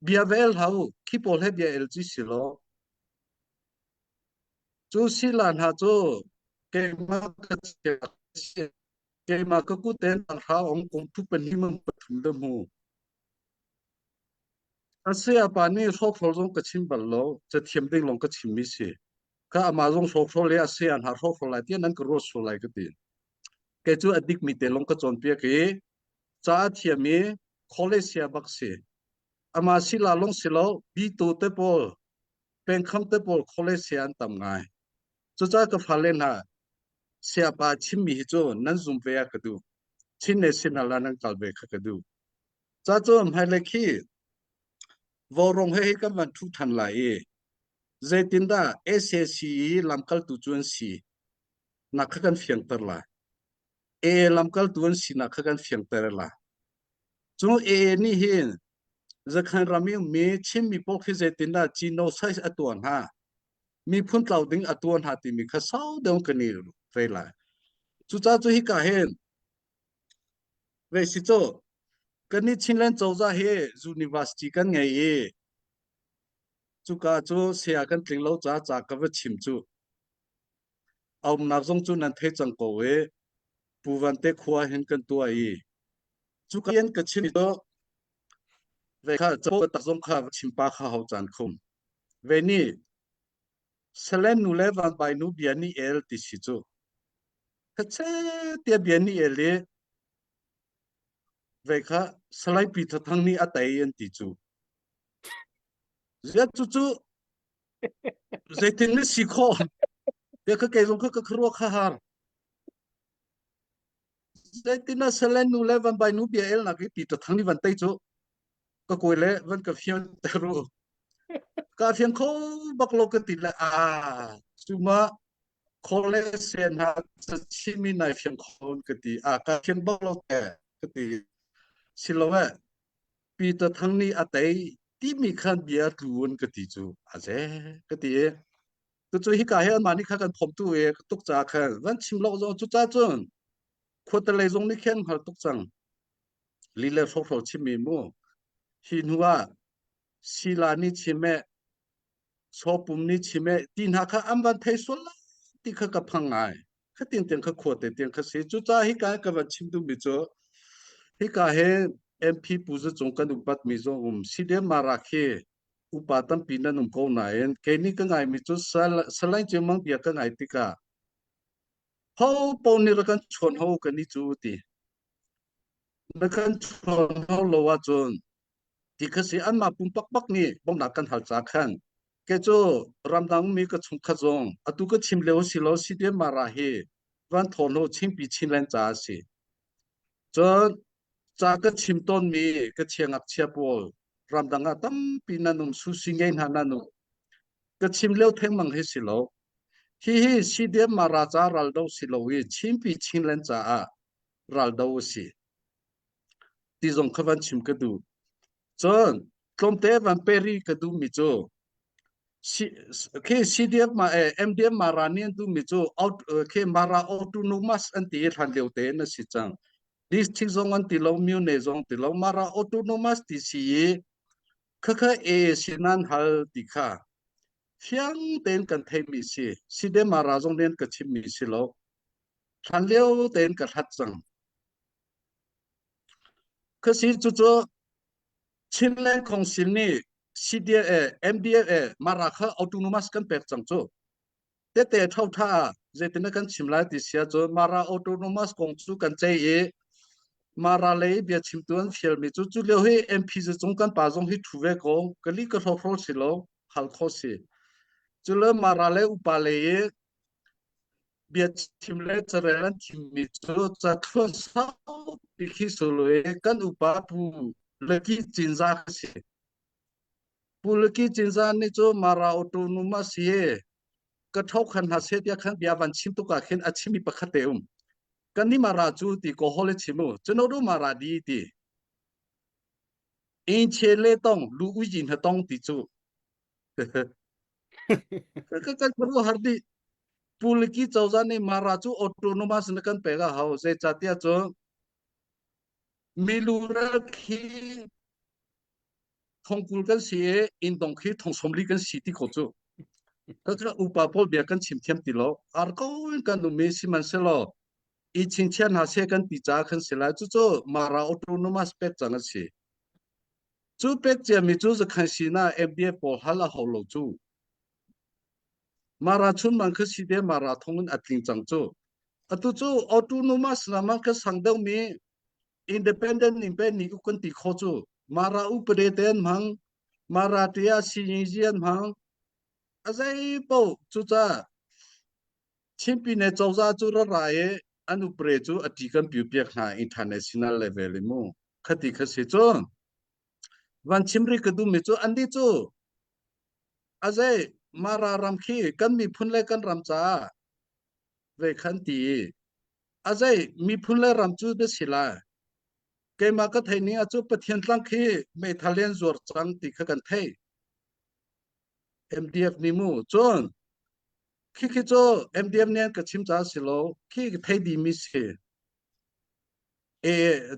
Bia va el hau khi pawl he bia el ci si lo. Cu sila hna cu keimah ka si. Keimah ka kut in hra ong kum phu pahnih mang pathum da hmu. A sayapa nih hrawkhrol zong ka chim bal lo, cathiam ding lawng ka chimmi si. Ka amah zong hrawkhrol le a saya hna hrawkhrol lai tiah nan ka ruat sual lai ka ti. Kei cu a dikmi te lawng ka cawnpiak i ca a thiam i college sia bak si. Amah sila lawng si lo, bitu te pawl, pengkham te pawl college sia an tam ngai. Cucaah ka fale hna, sayapa chimmi hi cu nan zum ve ah ka duh. Chin le sinal ah nan kal ve kha ka duh. Ca cu hmailei khi vaurawng he hi kan van thu than lai i zeitindah SAC i lamkaltu cu an si nak kha kan fiangter lai. AA lamkaltu an sinak kha kan fiangter lai. Cu AA nih hin Zakhan ram i ummi Chinmi pawl khi zeitindah genocide a tuah hna miphun tlau ding a tuah hna timi kha sau deuh kan i rei lai. Cucaah cu hika hin ve si cu kan nih Chinland cozah hi university kan ngei i cuka cu saya kan tling lo ca ca ka va chim cu a umnak zong cu nan thei cang ko i Pu Van te khua hin kan tuah i cuka in ka chim cu ve kha tak zong kha chim pa kha hau caan khum Ve nih Salen nu le vanbai nu bia nih el ti si cu. Khache tia bia nih el i ve kha Salai Pi Thathang nih a tei an ti cu. Ziat cu cu zeitin na si khawh? Bia kha kei zong kha ka khuaruah kha har. Zeitin na Salen nu le vanbai nu bia el nak i Pi Thathang nih van tei cu. Ka kawi le van ka fian ter u. Ka fiang kho bak lo ka ti le a cuma khole sen ha chimi nai fiang khon ka ti a ka fiang bak lo te ka ti silo e Peter Thang nih a tei timi khan bia tluun ka ti cu a ze ka ti e tu cu hika he anmah nih kha kan phom tu e tuk ca khan van chim lo zong cu ca cun khuatelei zong nih khan hngal tuk cang li le hrokhro chimmi mu hi hnu ah sila nih chim eh sawpum nih chim eh ti hna kha an van thei sual lai ti kha ka phang ngai kha tiang tiang kha khua te tiang kha si cucaah hi ka ka van chim duhmi cu. Hika he MP Pu Za Cung kan upat mi zong um CDM Mara khi upa tampi nan um ko nain kei nih ka ngaimi cu Salai Ceu Mang bia ka ngai tikah ho po nih ra kan chawn ho kan i cu ti na kan chawn ho lo ahcun ti kha si anmah pumpak bak nih bawmhnak kan hal ca khan ke cu ramdang mi ka chungkhat zong atu ka chim lio si lo CDM Mara hi van thawn ho Chinpi Chinland ca a si cun ca ka chim tawn mi ka chiangakchia pawl ramdang ah tampi nan um susi ngei hna nan um ka chim lio thengmang hi si lo hi hi CDM Mara ca raldo si lo i Chinpi Chinland caah raldo a si ti zong kha van chim ka duh cun tlawmte van peri ka duh mi cu khi CDF ma eh MDM Mara nih an duh mi cu out khi Mara autonomous an ti hlan lio te na si cang district zong an ti lo mune zong ti lo Mara autonomous ti si i khakha e sinan hal ti kha fiang tein kan thei mi si CDM Mara zong nen ka chim mi si lo hlan lio tein ka hlat cang Khasi cucu Chinland Council nih CDA, MDA, Mara kha autonomous kan pek cang cu. Tete thotha ah zeitin kan chim lai ti sia cu Mara autonomous kong cu kan cei i Mara lei bia chimtu an fialmi cu cu lio hi MP cung kan pa zong hi thu ve ko kali ka hrokhro si lo hal kho si. Cu le Mara le upa lei i biachim le carel an thimmi cu cathluan saupi khi sulu i kan upa Pu Laki Cinzah kha si. Pu Laki Cinzah nih cu Mara Autonomous hi ka tho khan hna seh tiah khan bia van chim tuk ah khin a chimmi pakhat te um. Kan ni Mara cu ti ko hol i chim u. Cuno Mara di ti. In che le tong lu ui jin ha tong ti cu. Ka kan har di Puliki cozah nih Mara cu autonomous na kan pek a hau. Zeicahtiah cu milu ral khi thongkul kan si i inndong khi thong 40 kan si ti ko cu. Ka upa pawl bia kan chim thiam ti lo. Ar ko in kan um i sihmanhsehlaw i chingchiah hna seh kan ti caah khan si lai. Cucu Mara autonomous pek cang a si. Cu pek ciami cu zakhan sinah MDF pawl hal a hau lo cu. Mara chunmang kha si te Mara thong in a tling cang cu. Atu cu autonomous lam ah ka sang deuhmi independent ning pe ni kan ti kho cu. Mara upade te an hmang, Mara tia sinyingzi an hmang. A zei paoh cucaah Chin Pyine cozah cu ra ra i an upre cu a ṭi kan piu piak hna international level i mu. Khati kha si cu. Van chim rih ka duhmi cu annih cu a zei Mara ram khi kan miphun le kan ram caah ve khan ti i a zei miphun le ram cu na si lai. Keimah ka theih ning ah cu Pathian tlang khi meithal in zuar cang ti kha kan theih. MDF nih mu cun khi khi cu MDF nih an ka chim caah si lo khi ka thei dih mi si. E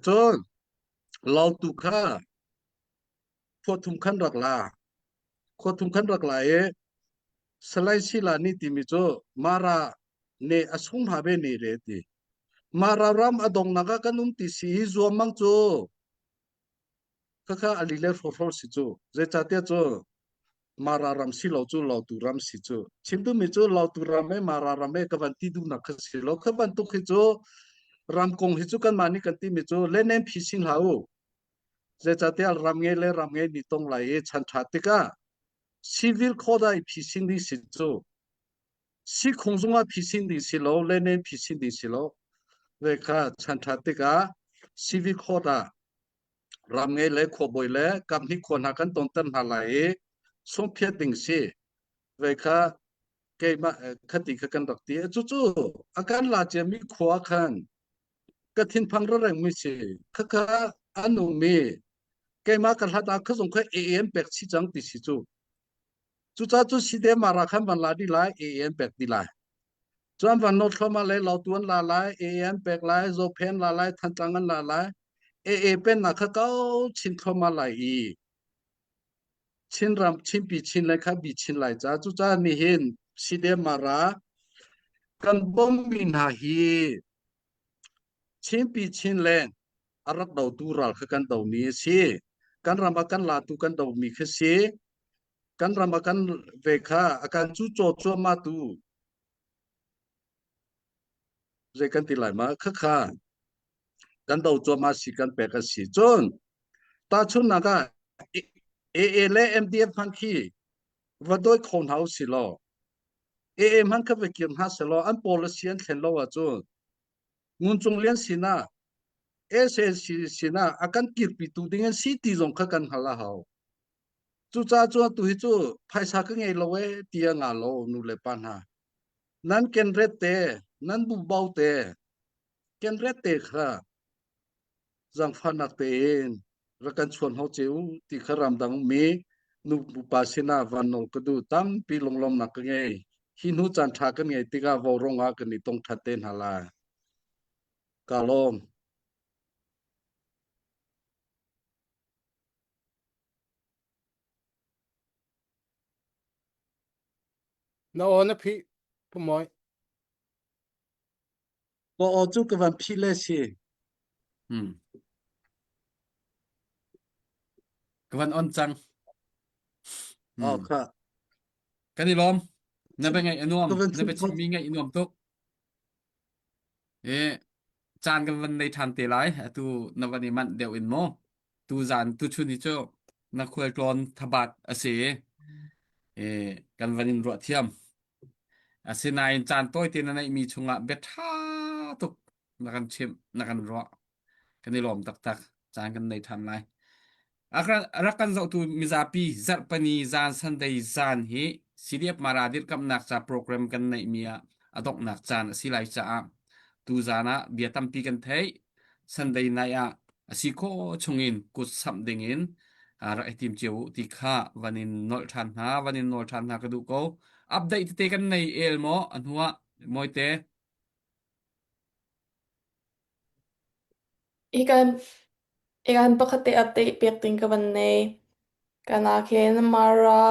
cun lautu kha khua thum khan rak la khua thum khan rak la i Salai Sila nih timi cu Mara ne a sung hna ve ne re ti Mara ram a dongnak ah kan um ti si hi zuam mang cu khakha ali le hrohrol si cu zeicahtiah cu Mara ram si lo cu Lautu ram si cu chim duhmi cu Lautu ram e Mara ram e ka van ti duhnak kha si lo kha bantuk hi cu ram kong hi cu kanmah nih kan timi cu lenem phi sing hlah u zeicahtiah ram ngei le ram ngei nih tong lai i chan ṭha tikah civil court ah i phising ding si cu sikhung zungah phising ding si lo lenem phising ding si lo ve kha chan ṭha tikah civil court ah ram ngei le khuabawi le kaphnih khua hna kan tonter hna lai i sungphiat ding si ve kha keimah khati kha kan rak ti cucu a kan la ciami khua khan ka thinphang rareng mi si khakha an ummi keimah ka hlat ah khazong kha AAM pek chi cang ti si cu cuca cu side mara khan van la di lai AAM pek di lai chuan van not thloma le lautu an la lai AAM pek lai zophen la lai thantlang an la lai AA pen na kha kau chin thloma lai i Chinram Chinpi Chin le kha bi chin lai ca cuca nihin side mara kan bom mi hna hi Chinpi Chinland. a rak dotu ral kha kan domi a si. Kan ram a kan latu kan domi kha si. Kan ram a kan ve kha a kan cu caw cuahmah tu zei kan ti lai ma khakha kan do cuahmah si kan pek a si. Cun tahchunhnak ah AA le MDF hmanh khi va dawi kho hna usih law AA hmanh kha va kir hna selaw an policy an thlen lo ahcun Ngun Cung Lian sinah SAC sinah a kan kirpitu ding an si ti zong kha kan hngalh a hau. Cucaah cun atu hi cu phaisa ka ngei lo ee ti a nga lo nu le pa hna. Nan kenret te, nan bubau te, kenret te kha zaangfahnak tein rak kan chuan ho ce u ti kha ramdang mi nu pupa sinah van nawl ka duh tampi lunglawmnak ka ngei hi hnu caan ṭha kan ngei tikah vaurawng ah kan i tong ṭhan te hna lai ka lawm Na aw na phih Pu Mawi. Ka aw cu ka van phih le si. Hmm. Ka van on cang. Hmm. Oh, kha. Kan i lawm. Na bia ngaih a nuam. Na bia chimmi ngaih a nuam tuk. E, caan kan van nei ṭhan te lai. Atu na van i manh deuh in maw? Tu zan tu chun hi cu na khualtlawn thabat a si. E, kan van in ruah thiam. Asinain caan tawite na neihmi chungah bia ṭha tuk na kan chimh, na kan ruah. Kan i lawm taktak. Caan kan nei ṭhan lai. A rak kan zohtu mizapi zarhpani zan Sunday zan hi CDF Mara dirhkamhnak ca program kan neihmi ah a donghnak caan a si lai caah tu zan ah bia tampi kan theih. Sunday night ah a si khawh chungin kut samh dingin rak i tim cio u ti kha van in nolh ṭhan hna, van in nawl ṭhan hna ka duh ko. Update tete kan nei el maw a hnuah mawite? Hikan hikan pakhat te update pek ding ka van nei. Kan ah khin Mara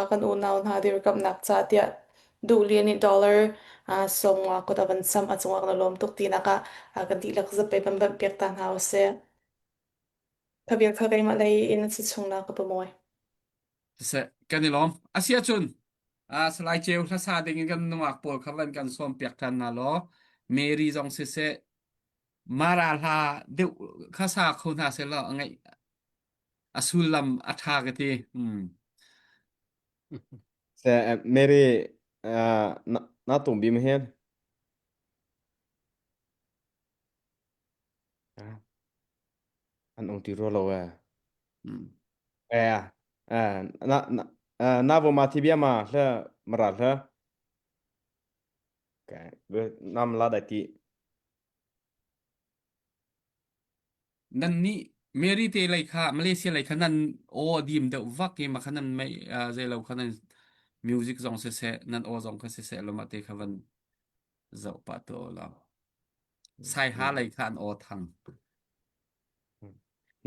kan unau hna dirkamnak ca tiah duhlian nih dollar sawmnga kut a van sam a cungah kan i lawm tuk tinak ah kan dihlak zapei van banh piak ta hna usih. Kha vial kha keimah lei in a si chung na ka pamoy. Siseh, kan i lawm. A si ahcun Salai Ceu hlasa ding in kan nungak pawl kha van kan sawm piak ṭhan hna law Mary zong siseh Mara hla deuh kha sa kho hna seh law a ngaih a sullam a ṭha ka ti. Hmm. Se Mary na na tum bi ma hen? An ong ti rua lo eh. Hmm. Eh, eh, na na na vo ma thi bia ma hle mara hle. Okay. Nam la dai ti. Nan nih Mary te lei kha Malaysia lei kha nan aw a dim deuh vak i ma kha nan mei zei lo kha nan music zong siseh nan aw zong kha siseh lo mah te kha van zoh pah tu lo Saiha lei kha an aw thang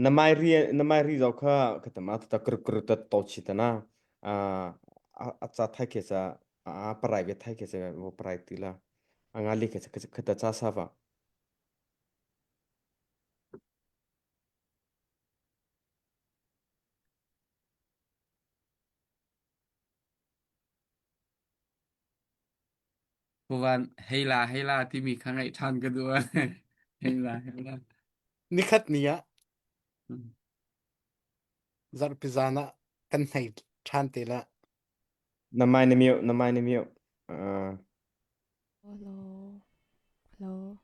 Na mai ri na mai ri zau kha ka tama ta kr kr ta to chi ta na a a cha thai ke cha a private thai ke cha wo private ti la anga li ke cha ka ta cha sa va Puvan hei la hei la timi kha ngaih ṭhan ka duh. Hei la hei la. Nikhat ni ah zarhpi zan ah kan hnei ṭhan te la. Na mai na mute na mai na mute. Uh, Hello. Hello.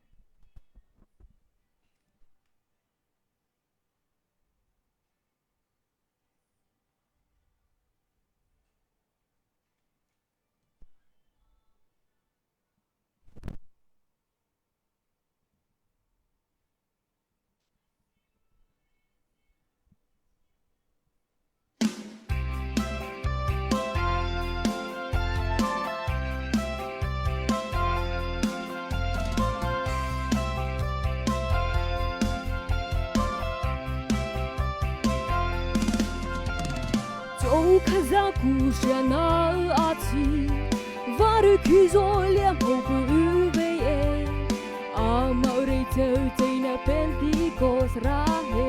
ko ra he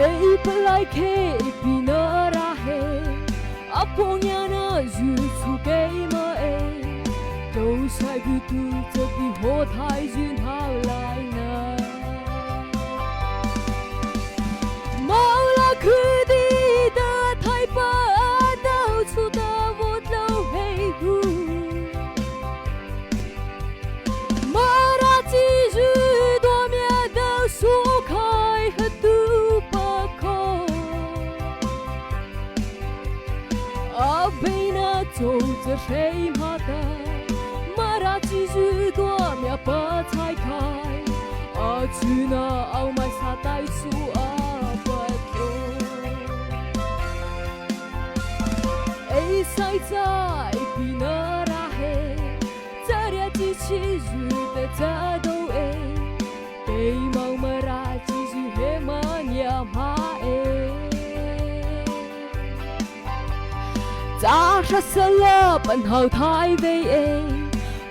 Ei palai ke pina ra he Aponya na yu su ke ma e 都晒不住这比火太君好来呢。毛拉克的的太把到处的我都黑乎。马拉吉日多面的树开和杜巴口。阿贝那走着谁马的，马拉吉日多面把菜开，阿去那奥麦萨带苏阿巴多。哎，塞在比那拉嘿，这俩机器日的这都哎，给毛马拉吉日黑马娘马哎。 咋说死了奔好太为，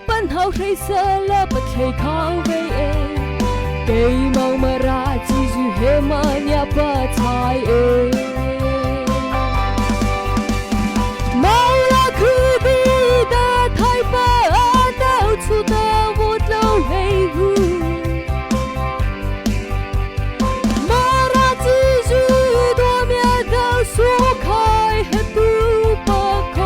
奔好谁死了不谁靠为，给毛马拉吉日黑马娘不菜哎。毛拉克的的太把到处的我都黑乎。马拉吉日多面的树开和杜巴口。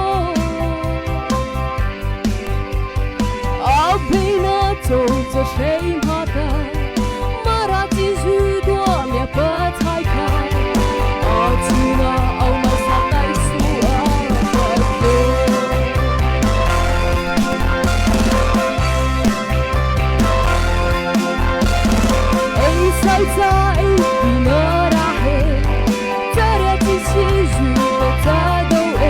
阿贝那走着谁马的，马拉吉日多面不菜开，阿去那奥麦萨带苏阿巴多。哎，塞在比那拉嘿，这俩机器日的这都哎，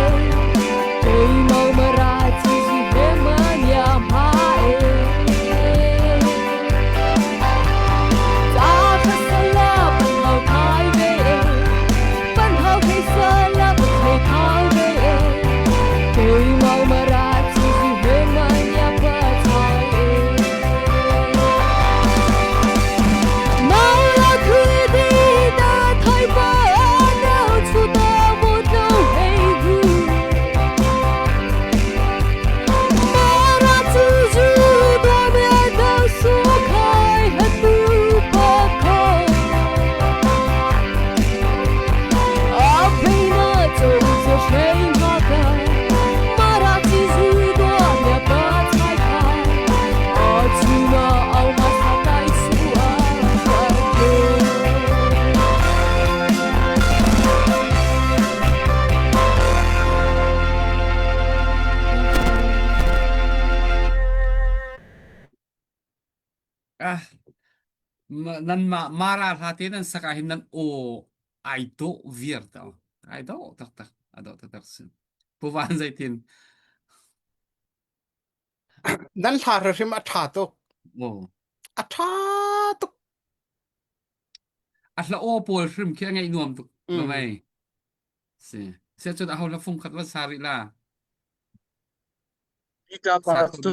给毛马拉吉日黑马娘马哎。咋克死了奔好太呗，奔好黑死了不黑靠呗，给毛马拉吉日黑马娘不菜哎。毛拉克的的太把到处的我都黑乎。马拉吉日多面的树开和杜巴口。阿贝那走着谁马的，马拉吉日多面把菜开，阿去那奥马萨带苏阿巴多。 Ah, nan ma mara hla te nan sak ah hin nan aw ai dawh viar ta ai dawh taktak a dawh taktak si pu van zeitin Nan hla hrim a ṭha tuk. Aw. A ṭha tuk. A hla aw pawl hrim khi a ngaih nuam tuk lo mei. Si. Sia cun aho hla fung khat va sa rih la. Peter Sa pa kho cu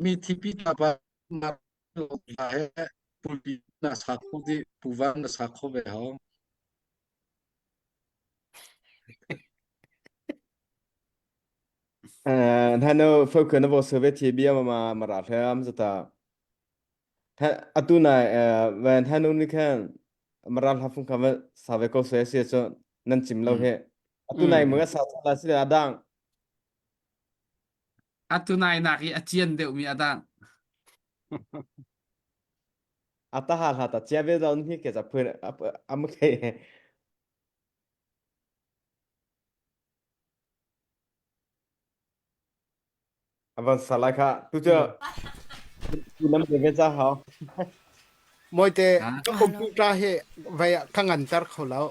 mi thi Peter pa na he pulpi na sa kho di puvan na sa kho ve ho. Hano focus na vo survey thi bia ma ma ra hlam zata atu na van hanu ni khan maral hafung kha save ko se se cho nan chim lo he atu nai mu sa la si adang Atu nai nak i a cian deuh mi adang. Ata ha hla ta chia ve zaun hi ke cha phun am ke Avan sala kha tu chu tu nam ve cha hao. Moite ka computer hi vai ka ngan ter kho lo.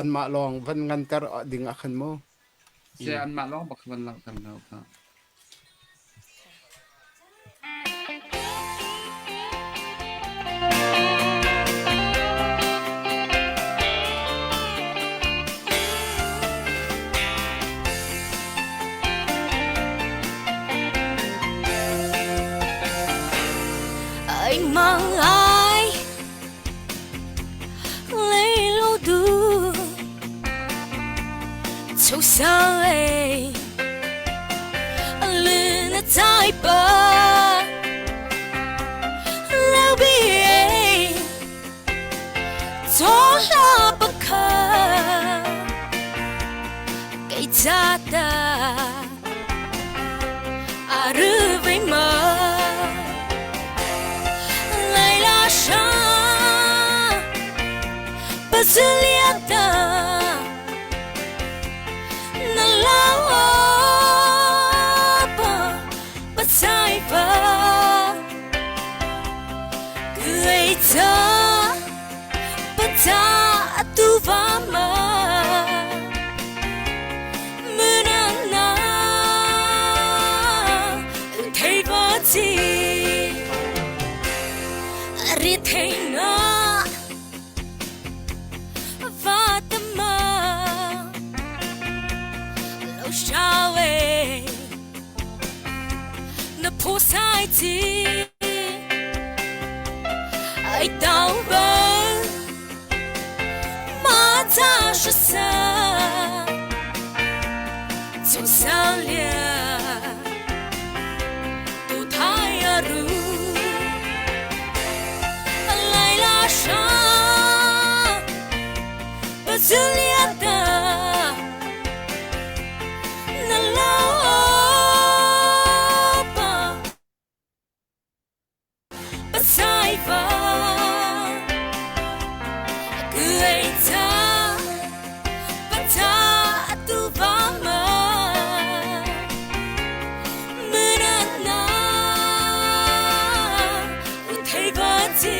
Anmah lawng van ngan ter ding ah khan mu. Se anmah lawng bak van langhter lo kha. Keimah ai lấy lo du 就像哎，luna tai ba lo bi 左拉不可给他的阿日为嘛来拉上不自恋的那老婆不在吧规则不ta tu va ma muna na thei va chi ri thei na va ta ma lo sha we na phu sai chi ai tao ba ma ta shu sa 就相恋都太呀如来拉上不自恋的那老吧不在吧cười ta bắt ta tu va ma mưa na thấy ba chi.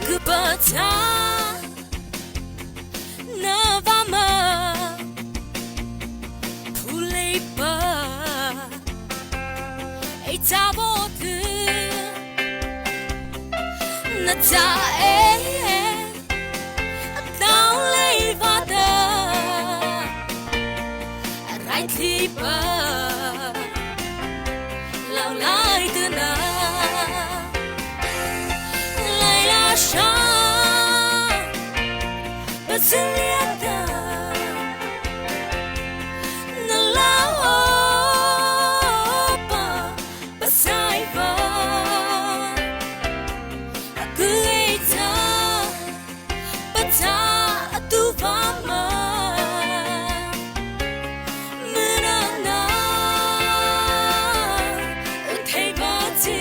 Kupata na vama puleipa ei tabotu na ta e tao lei vada rai thi pa lao lai tu na lai la sha 不自恋的那老吧不在吧cười ta bắt ta tu va ma mưa na thấy ba chi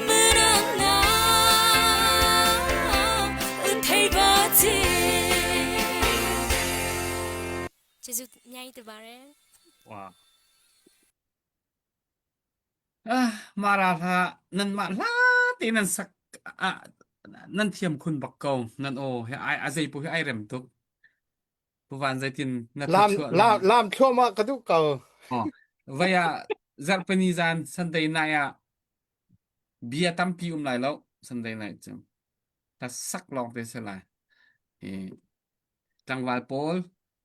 mưa na thấy ba chi ကျေးဇူးအများကြီးတင်ပါတယ် Wow. Ah, mara hla nan mah hla te nan sak ah, nan thiam khun bak ko nan aw he ai a zei pu he ai rem tuk pu van zeitin na Lam thluachuah lam lam lam thluahmah ka duh ko. oh vai ah zarhpini zan Sunday night ah bia tampi um lai lo Sunday night cu ta sak lawng te se lai i tlangval pawl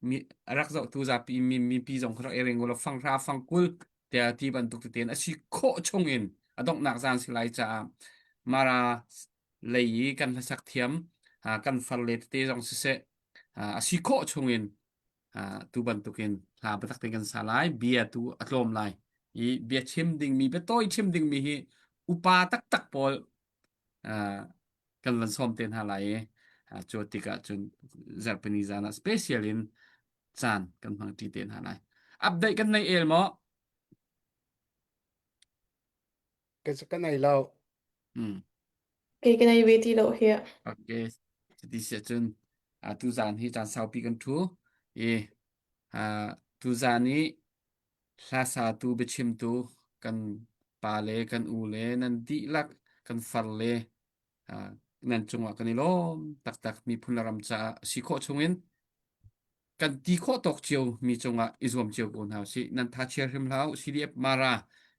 mi a rak zohtu zapi mi mipi zong kha rak i ring ulaw fanghra fangkul tiah ti bantuk tete in a si khawh chung in a donghnak zan si lai caah Mara lei i kan hlasak thiam kan farle tete zong siseh a si khawh chung in tu bantukin hla biatak tein kan sa lai bia tu a tlawm lai i bia chim dingmi bia tawi chim dingmi hi upa taktak pawl kan van sawm te hna lai i cu tikah cun zarhpini zan ah special in caan kan hmang ṭi te hna lai. Update kan nei el maw? Ka ka nei lo. Hmm. Kei ka nei ve ti lo hi. Okay. Cuti si ahcun tu zan hi caan saupi kan ṭhu i tu zan i Hlasatu biachimtu kan pale kan ule nan dihlak kan farle nan cungah kan i lawm taktak miphun le ram caah si khawh chungin. Kan ti khawh tawk cio mi cungah i zuam cio ko hna usih. Nan tha chia hrim hlah u. CDF Mara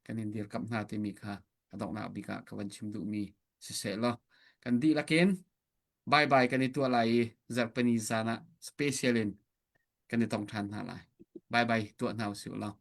kan in dirkamh hna timi kha a donghnak bik ah ka van chim duhmi siseh law kan dihlak in bye bye kan i tuah lai i zarhpini zan ah special in kan i tong ṭhan hna lai. Bye bye tuah hna usih law.